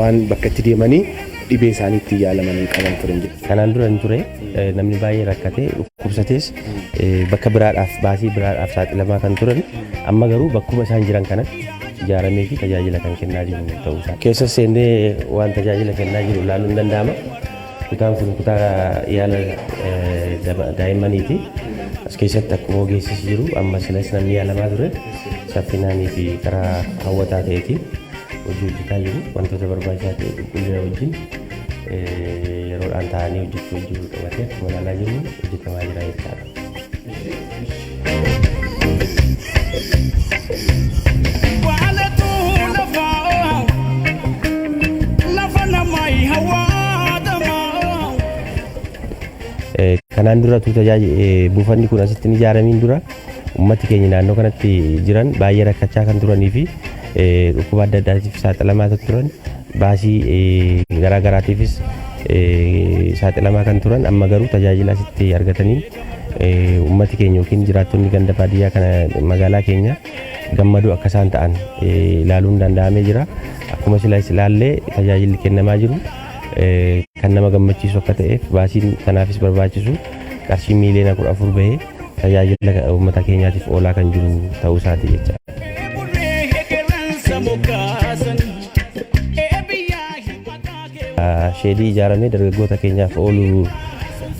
waan bakka itti deemanii dhibee isaanii ittiin yaalaman hin qaban turan jechuudha. Kanaan dura hin ture namni baay'ee rakkatee dhukkubsatees bakka biraadhaaf baasii biraadhaaf saaxilamaa kan turan amma garuu bakkuma isaan jiran kanatti ijaaramee fi tajaajila kan kennaa jiru ta'uu isaa. Keessa seennee waan tajaajila kennaa jiru ilaaluun ni danda'ama. Kutaan kun kutaa yaala daa'immaniiti. As keessatti akkuma ogeessis jiru amma silas namni yaalamaa ture saffinaanii fi karaa hawwataa ta'eetiin hojii hojjetaa jiru. Wantoota barbaachisaa ta'e qulqullina wajjin yeroodhaan taa'anii hojjechuu wajjin wal qabatee akkuma ilaalaa jirru hojjetamaa jira jechaadha. Kanaan dura utuu buufanni kun asitti hin ijaaramiin dura uummati keenya naannoo kanatti jiran baay'ee rakkachaa kan turanii fi dhukkuba adda addaatiif saaxilamaa kan turan baasii garaa garaatiifis saaxilamaa kan turan amma garuu tajaajila asitti argataniin uummati keenya yookiin jiraattonni ganda baadiyyaa kana magaalaa keenya gammadoo akka isaan ta'an ilaaluun danda'amee jira. Akkuma silas ilaallee tajaajilli kennamaa jiru kan nama gammachiisu akka ta'eef baasiin kanaafis barbaachisu qarshii miiliyoona 14 bahee tajaajila uummata keenyaatiif oolaa kan jiru ta'uu isaati jecha. Sheedii ijaaramee dargaggoota keenyaaf oolu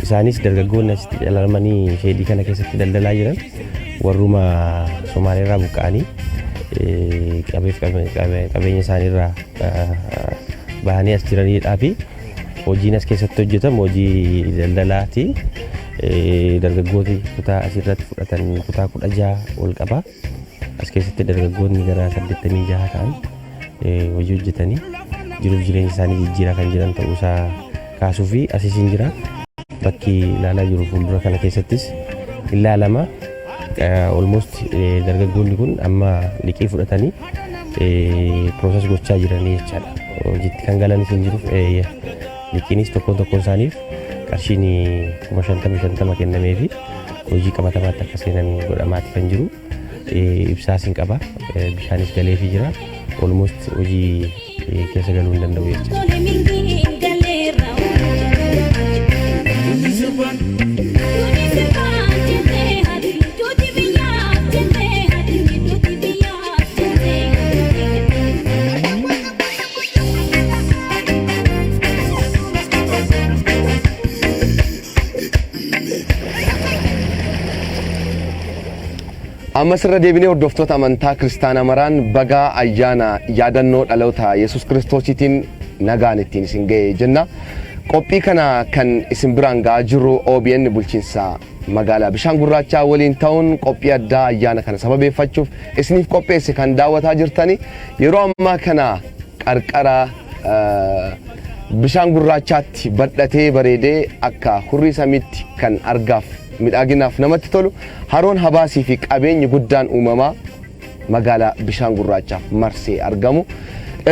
isaanis dargaggoonni asitti calalamanii sheedii kana keessatti daldalaa jiran warruma Somaaleerraa buqqa'anii qabeef qabeenya isaaniirraa bahanii as jiranidhaa fi hojiin as keessatti hojjetamu hojii daldalaati. Dargaggooti kutaa asirratti fudhatan kutaa 16 ol qaba. As keessatti dargaggoonni gara 86 ta'an hojii hojjetanii jiruuf jireenya isaanii jijjiiraa kan jiran ta'uusaa kaasuu fi asis hin jira. Bakki ilaalaa jiru fuuldura kana keessattis ilaalama. Almost dargaggoonni kun amma liqii fudhatanii process gochaa jiranii jechaadha. Hojiitti kan galanis hin jiru. Liqiinis tokkoon tokkoon isaaniif qarshiin 50,000 kennameefi hojii qabatamaatti akka seenan godhamaati kan jiru. Ibsaas hin qaba. Bishaanis galeefii jira. Almost hojii keessa galuu hin danda'u jechuudha. Ammas irra deebinee hordoftoota amantaa kiristaanaa maraan bagaa ayyaana yaadannoo dhaloota Yesuus Kiristoosiitiin nagaan ittiin isin ga'e jenna. Qophii kana kan isin biraan ga'aa jirru OBN bulchiinsa magaalaa Bishaan Gurraachaa waliin ta'uun qophii addaa ayyaana kana sababeeffachuuf isiniif qopheesse kan daawwataa jirtani. Yeroo ammaa kana qarqara Bishaan Gurraachaatti badhatee bareedee akka hurrii samiitti kan argaaf midhaaginaaf namatti tolu haroon Habaasii fi qabeenyi guddaan uumamaa magaalaa Bishaan Gurraachaaf marsee argamu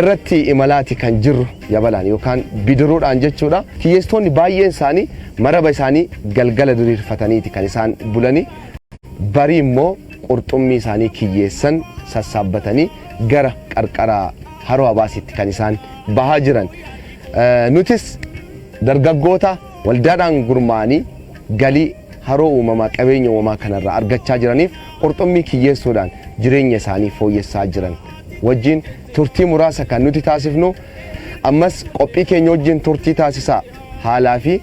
irratti imalaati kan jirru yabalaan yookaan bidiruudhaan jechuudha. Kiyyeessitoonni baay'een isaanii maraba isaanii galgala diriirfataniiti kan isaan bulanii. Barii immoo qurxummii isaanii kiyyeessan sassaabbatanii gara qarqara haroo Habaasiitti kan isaan bahaa jiran. Nutis dargaggoota waldaadhaan gurmaa'anii galii haroo uumamaa qabeenya uumamaa kanarraa argachaa jiraniif qurxummii kiyyeessuudhaan jireenya isaanii fooyyessaa jiran wajjin turtii muraasa kan nuti taasifnu. Ammas qophii keenya wajjin turtii taasisaa. Haalaa fi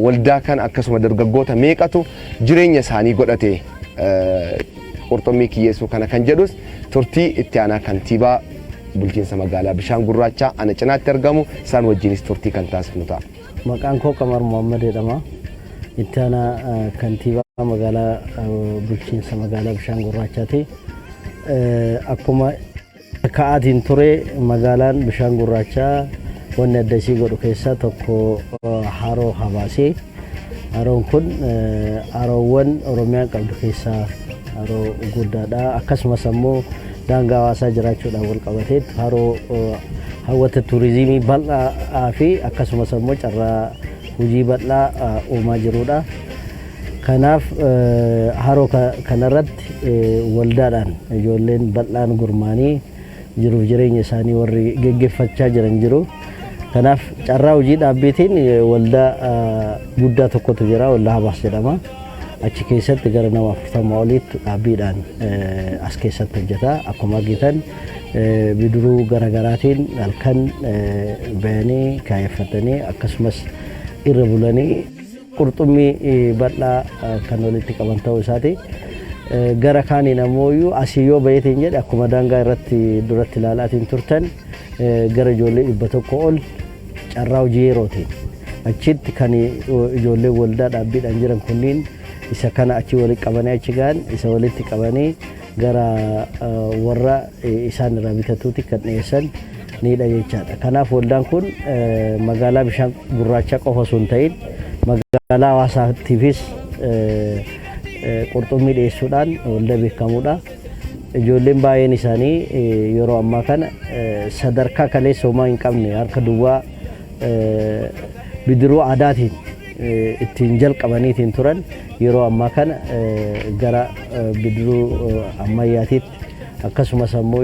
waldaa kan akkasuma dargaggoota meeqatu jireenya isaanii godhate qurxummii kiyyeessuu kana kan jedhus turtii itti aanaa kantiibaa bulchiinsa magaalaa Bishaan Gurraachaa ana cinaatti argamu isaan wajjinis turtii kan taasifnu ta'a. Maqaan koo Qamar Muhammad jedhama. Itti aanaa kantiibaa magaalaa bulchiinsa magaalaa Bishaan Gurraachaati. Akkuma ka'aatiin ture magaalaan Bishaan Gurraachaa wanni adda isii godhu keessaa tokko haroo Habaasii. Haroon kun haroowwan Oromiyaan qabdu keessaa haroo guddaadha. Akkasumas ammoo daangaa hawaasaa jiraachuudhaan wal qabatee haroo hawwata turizimii bal'aa fi akkasumas ammoo carraa hojii bal'aa uumaa jirudha. Kanaaf haroo kanarratti waldaadhaan ijoolleen bal'aan gurmaanii jiruuf jireenya isaanii warri geggeeffachaa jiran jiru. Kanaaf carraa hojii dhaabbiitiin waldaa guddaa tokkotu jira, waldaa Habaas jedhama. Achi keessatti gara nama 40 oliitti dhaabbiidhaan as keessatti hojjeta. Akkuma argitan bidiruu garaagaraatiin halkan bahanii kaayeffatanii akkasumas irra bulanii qurxummii bal'aa kan walitti qaban ta'uu isaati. Gara kaaniin ammoo asii yoo baheetiin jedhe akkuma daangaa irratti duratti ilaalaatiin turtan gara ijoollee 100 ol carraa hojii yerootiin achitti kan ijoollee waldaa dhaabbiidhaan jiran kunniin isa kana achi walitti qabanii achi gahan isa walitti qabanii gara warra isaan irraa bitatuuti kan dhiyeessan niidha jechaadha. Kanaaf waldaan kun magaalaa bishaan gurraachaa qofa osoo hin ta'in magaalaa hawaasaatiifis qurxummii dhiyeessuudhaan waldaa beekamuudha. Ijoolleen baay'een isaanii yeroo ammaa kana sadarkaa kaleessa homaa hin qabne harka duwwaa bidiruu aadaatiin ittiin jalqabaniitiin turan yeroo ammaa kana gara bidiruu ammayyaatiitti akkasumas ammoo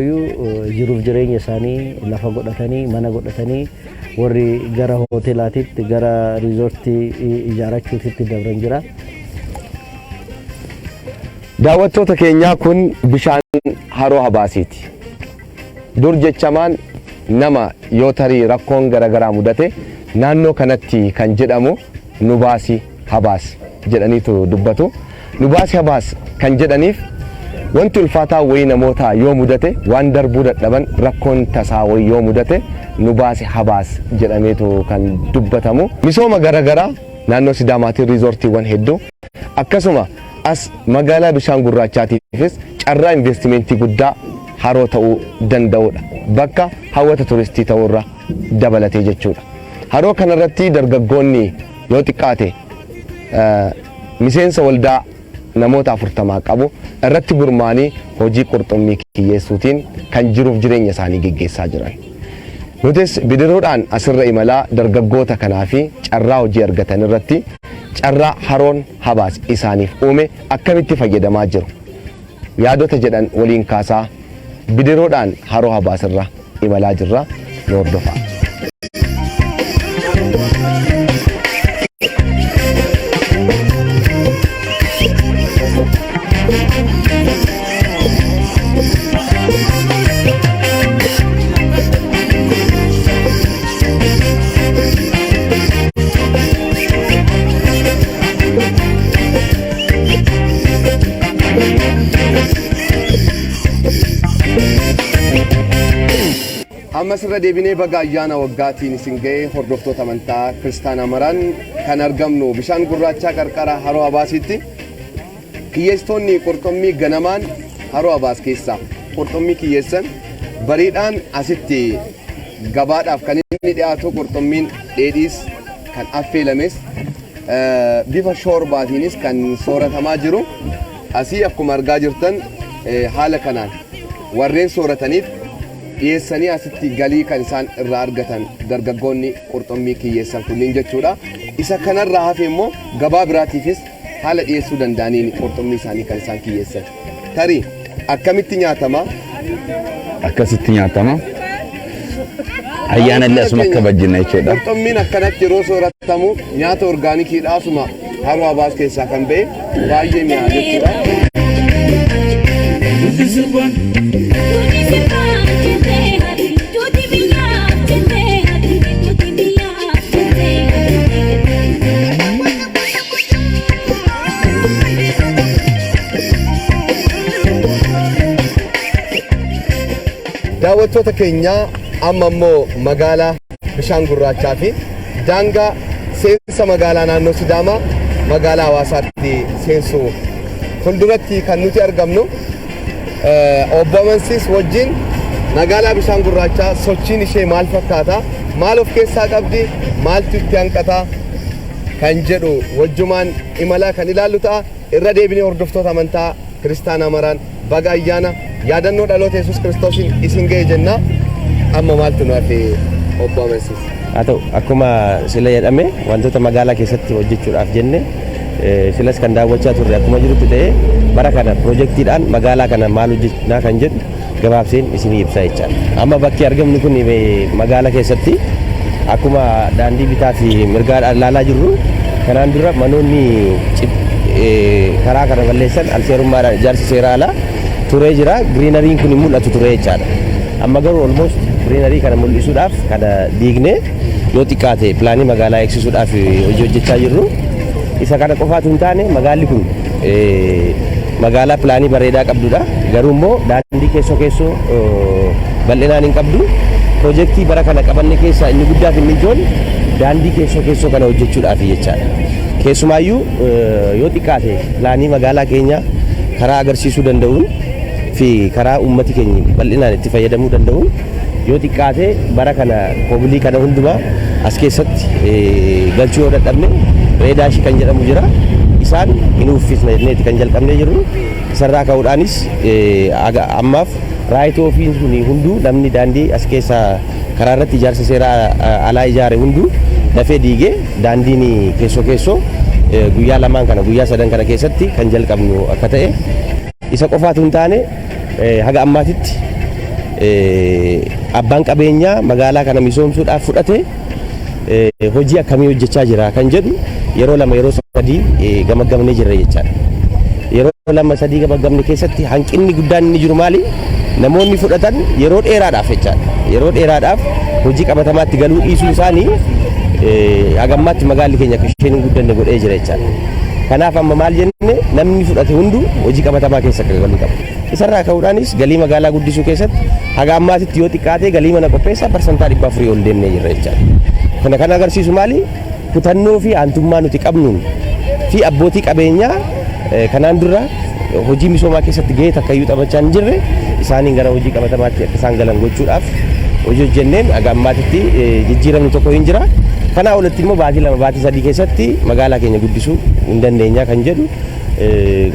jiruuf jireenya isaanii lafa godhatanii mana godhatanii warri gara hoteelaatiitti gara riizoortii ijaarrachuutitti dabran jira. Daawwattoota keenyaa kun bishaan haroo Habaasiiti. Dur jechamaan nama yoo tarii rakkoon garaagaraa mudate naannoo kanatti kan jedhamu nu baasi Habaas jedhaniitu dubbatu. Nu baasi Habaas kan jedhaniif wanti ulfaataa wayii namoota yoo mudate waan darbuu dadhaban rakkoon tasaa wayii yoo mudate nu baasi Habaas jedhameetu kan dubbatamu. Misooma garaagaraa naannoo Sidaamaatiin riizoortiiwwan hedduu akkasuma as magaalaa bishaan gurraachaatiifis carraa investimentii guddaa haroo ta'uu danda'udha. Bakka hawwata turistii ta'uurra dabalatee jechuudha. Haroo kanarratti dargaggoonni yoo xiqqaate miseensa waldaa namoota 40 qabu irratti gurmaanii hojii qurxummii kiyyeessuutiin kan jiruuf jireenya isaanii geggeessaa jiran. Nutis bidiruudhaan asirra imalaa dargaggoota kanaa fi carraa hojii argatan irratti carraa haroon Habaas isaaniif uume akkamitti fayyadamaa jiru? Yaadota jedhan waliin kaasaa bidiruudhaan haroo Habaas irra imalaa jirra. Nu hordofaa. Ammas irra deebinee baga ayyaana waggaatiin isin ga'ee hordoftoota amantaa kiristaanaa maraan kan argamnu bishaan gurraachaa qarqara haroo Habaasiitti. Kiyyeessitoonni qurxummii ganamaan haroo Habaas keessaa qurxummii kiyyeessan bariidhaan asitti gabaadhaaf kan inni dhiyaatu qurxummiin dheedhiis kan affeelames bifa shoorbaatiinis kan sooratamaa jiru. Asii akkuma argaa jirtan haala kanaan warreen soorataniif dhiyeessanii asitti galii kan isaan irraa argatan dargaggoonni qurxummii kiyyeessan kunniin jechuudha. Isa kanarraa hafe immoo gabaa biraatiifis haala dhiyeessuu danda'aniin qurxummii isaanii kan isaan kiyyeessan. Tarii akkamitti nyaatama? Akkasitti nyaatama. Ayyaana illee asuma kabajjina jechuudha. Qurxummiin akkanatti yeroo sooratamu nyaata orgaanikiidha asuma haroo Habaas keessaa kan ba'e baay'ee mi'aa jechuudha. Daawwattoota keenyaa amma immoo magaalaa bishaan gurraachaa fi daangaa seensa magaalaa naannoo Sidaamaa magaalaa Hawaasaatti seensu fuulduratti kan nuti argamnu obbo Amansiis wajjin magaalaa bishaan gurraachaa sochiin ishee maal fakkaata maal of keessaa qabdi maaltu itti hanqata kan jedhu wajjumaan imalaa kan ilaallu ta'a. Irra deebinee hordoftoota amantaa kiristaanaa maraan baga ayyaana yaadannoo dhaloota Yesuus Kiristoosiin isin ga'e jenna. Amma maaltu nu hafe obbo Amansiis? Haa ta'u akkuma sila jedhame wantoota magaalaa keessatti hojjechuudhaaf jenne silas kan daawwachaa turre akkuma jirutti ta'ee bara kana piroojeektiidhaan magaalaa kana maal hojjechnaa kan jedhu gabaabseen isinii ibsa jechaadha. Amma bakki argamnu kun magaalaa keessatti Akkuma daandii bitaa fi mirgaadhaan ilaalaa jirru kanaan dura manoonni karaa kana balleessan alseerummaadhaan ijaarsi seera alaa turee jira. Greeneryn kun hin mul'atu ture jechaadha. Amma garuu almost greenery kana mul'isuudhaaf kana diignee yoo xiqqaate pilaanii magaalaa eegsisuudhaaf hojii hojjechaa jirru. Isa kana qofaatu hin taane, magaalli kun magaalaa pilaanii bareedaa qabdudha. Garuu immoo daandii keessoo keessoo bal'inaan hin qabdu. Piroojeektii bara kana qabanne keessaa inni guddaa fi inni ijoon daandii keessoo keessoo kana hojjechuudhaaf jechaadha. Keessumaayyuu yoo xiqqaate pilaanii magaalaa keenyaa karaa agarsiisuu danda'uun fi karaa uummati keenya bal'inaan itti fayyadamuu danda'uun yoo xiqqaate bara kana kobilii kana hundumaa as keessatti galchuu yoo dadhabne reedaashii kan jedhamu jira. Isaan hin uffisna jenneeti kan jalqabnee jirru. Isarraa ka'uudhaanis ammaaf right ofiin sun hunduu namni daandii as keessa karaa irratti ijaarsa seeraa alaa ijaare hunduu dafee diigee daandiin keessoo keessoo guyyaa lamaan kana, guyyaa sadan kana keessatti kan jalqabnu akka ta'e. Isa qofaatu hin taane, haga ammaatitti abbaan qabeenyaa magaalaa kana misoomsuudhaaf fudhate hojii akkamii hojjechaa jira kan jedhu yeroo lama, yeroo sadii gamaggamnee jirra jechaadha. Yeroo lama sadii gamaggamne keessatti hanqinni guddaan inni jiru maali? Namoonni fudhatan yeroo dheeraadhaaf jechaadha. Yeroo dheeraadhaaf hojii qabatamaatti galuu dhiisuu isaanii hagammaatti magaalli keenya akka isheen hin guddanne godhee jira jechaadha. Kanaaf amma maal jenne? Namni fudhate hunduu hojii qabatamaa keessa akka galuu qaba. Isarraa ka'uudhaanis galii magaalaa guddisuu keessatti haga ammaatitti yoo xiqqaate galii mana qopheessaa 400% ol deemnee jirra jechaadha. Kana kan agarsiisu maali? Kutannoo fi aantummaa nuti qabnuun fi abbootii qabeenyaa kanaan dura hojii misoomaa keessatti gahee takkayyuu taphachaa hin jirre isaaniin gara hojii qabatamaatti akka isaan galan gochuudhaaf hojii hojjenneen haga ammaatitti jijjiiramni tokko hin jira. Kanaa olitti immoo baatii 2, baatii 3 keessatti magaalaa keenya guddisuu hin dandeenya kan jedhu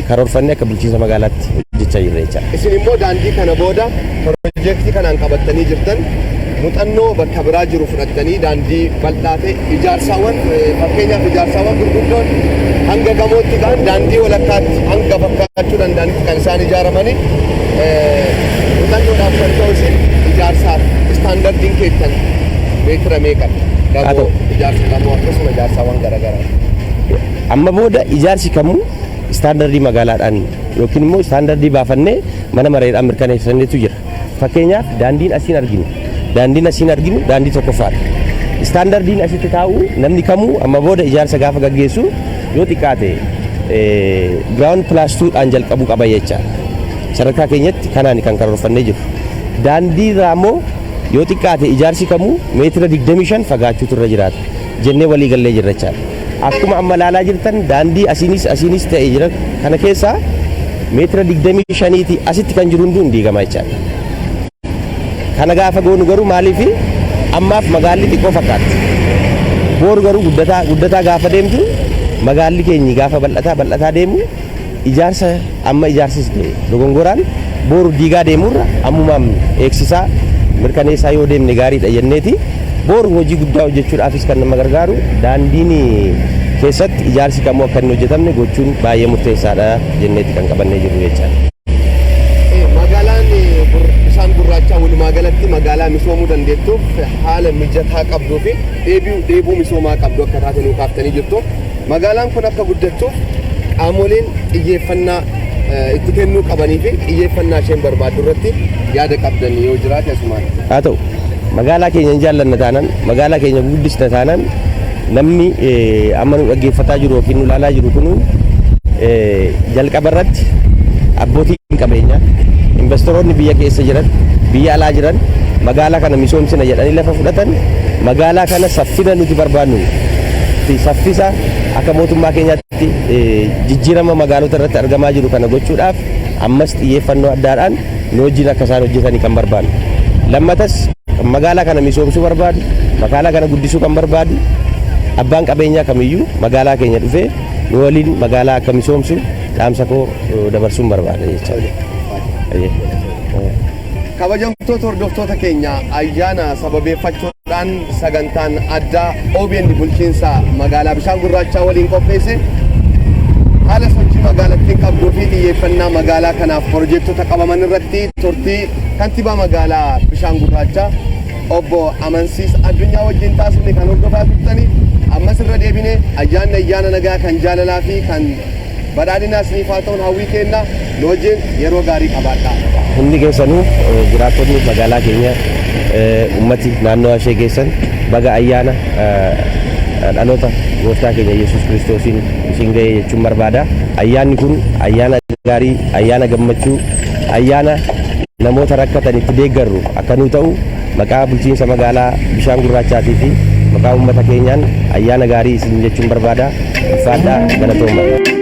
karoorfannee akka bulchiinsa magaalaatti hojjechaa jirra jechaadha. Isin immoo daandii kana booda piroojeektii kanaan qabattanii jirtan muuxannoo bakka biraa jiru fudhattanii daandii bal'aa ta'e ijaarsaawwan, fakkeenyaaf ijaarsaawwan gurguddoon hanga gamootti ga'an daandii walakkaatti hanga fakkaachuu danda'anitti kan isaan ijaaramanii, muuxannoodhaaf kan ta'u isin ijaarsaaf istaandardiin keessan meetira meeqadha? Gamoo, ijaarsa gamoo, akkasuma ijaarsaawwan garaagaraa. Amma booda ijaarsi kamuu istaandardii magaalaadhaan yookiin immoo istaandardii baafannee mana mareedhaan mirkaneeffanneetu jira. Fakkeenyaaf daandiin asiin arginu daandii tokkoffaadha. Istaandardiin asitti taa'u namni kamuu amma booda ijaarsa gaafa gaggeessu yoo xiqqaate ground plus twodhaan jalqabuu qaba jechaadha. Sadarkaa keenyatti kanaan kan karoorfannee jiru. Daandii irraa immoo yoo xiqqaate ijaarsi kamuu meetira 25 fagaachuutu irra jiraata jennee walii gallee jirra jechaadha. Akkuma amma ilaalaa jirtan daandii asiinis asiinis ta'e jira kana keessaa meetira 25ti asitti kan jiru hunduu hin diigama jechaadha. Kana gaafa goonu garuu maaliif ammaaf magaalli xiqqoo fakkaatti. Boru garuu guddataa guddataa gaafa deemtu, magaalli keenyi gaafa bal'ataa bal'ataa deemu, ijaarsa amma ijaarsis ta'e dogongoraan boru diigaa deemurra ammumaan eegsisaa mirkaneessaa yoo deemne gaariidha jenneeti. Boru hojii guddaa hojjechuudhaafis kan nama gargaaru daandiin keessatti ijaarsi kamuu akka hin hojjetamne gochuun baay'ee murteessaadha jenneeti kan qabannee jirru jechaadha. Magaalaan bishaan gurraachaa walumaa galatti magaalaa misoomuu dandeettuuf haala mijataa qabduu fi dheebuu misoomaa qabdu akka taate nuu kaaftanii jirtu. Magaalaan kun akka guddattuuf qaamoleen xiyyeeffannaa itti kennuu qabanii fi xiyyeeffannaa isheen barbaaddu irratti yaada qabdan yoo jiraate asumaan. Haa ta'u, magaalaa keenya hin jaallanna taanaan, magaalaa keenya guddisna taanaan, namni amma nu dhaggeeffataa jiru yookiin nu ilaalaa jiru kun jalqaba irratti abbootiin qabeenyaa, investoroonni biyya keessa jiran, biyya alaa jiran, magaalaa kana misoomsina jedhanii lafa fudhatan, magaalaa kana saffina nuti barbaannu fi saffisa akka mootummaa keenyaatti jijjiirama magaalota irratti argamaa jiru kana gochuudhaaf ammas xiyyeeffannoo addaadhaan nu wajjin akka isaan hojjetanii kan barbaannu. Lammatas magaalaa kana misoomsuu barbaadu, magaalaa kana guddisuu kan barbaadu abbaan qabeenyaa kamiyyuu magaalaa keenya dhufee nu waliin magaalaa akka misoomsu dhaamsa koo dabarsuun barbaada jechaadha. Kabajamtoota hordoftoota keenya, ayyaana sababeeffachuudhaan sagantaan addaa OBN bulchiinsa magaalaa Bishaan Gurraachaa waliin qopheesse haala sochii magaalattiin qabduu fi xiyyeeffannaa magaalaa kanaaf piroojeektota qabaman irratti turtii kantiibaa magaalaa Bishaan Gurraachaa Obbo Amansiis Addunyaa wajjin taasifne kan hordofaa turtanii. Ammas irra deebinee ayyaanni ayyaana nagaa kan jaalalaa fi kan badhaadhinaa isiniif haa ta'uun hawwii keenna. Nu wajjin yeroo gaarii qabaadhaa. Hundi keessanuu jiraattonni magaalaa keenya, ummati naannoo ishee keessan, baga ayyaana dhaloota gooftaa keenya Yesuus Kiristoosiin isin ga'e jechuun barbaada. Ayyaanni kun ayyaana gaarii, ayyaana gammachuu, ayyaana namoota rakkatan itti deeggarru akka nuu ta'u maqaa bulchiinsa magaalaa Bishaan Gurraachaatii fi maqaa uummata keenyaan ayyaana gaarii isin jechuun barbaada. Ulfaadhaa, galatooma.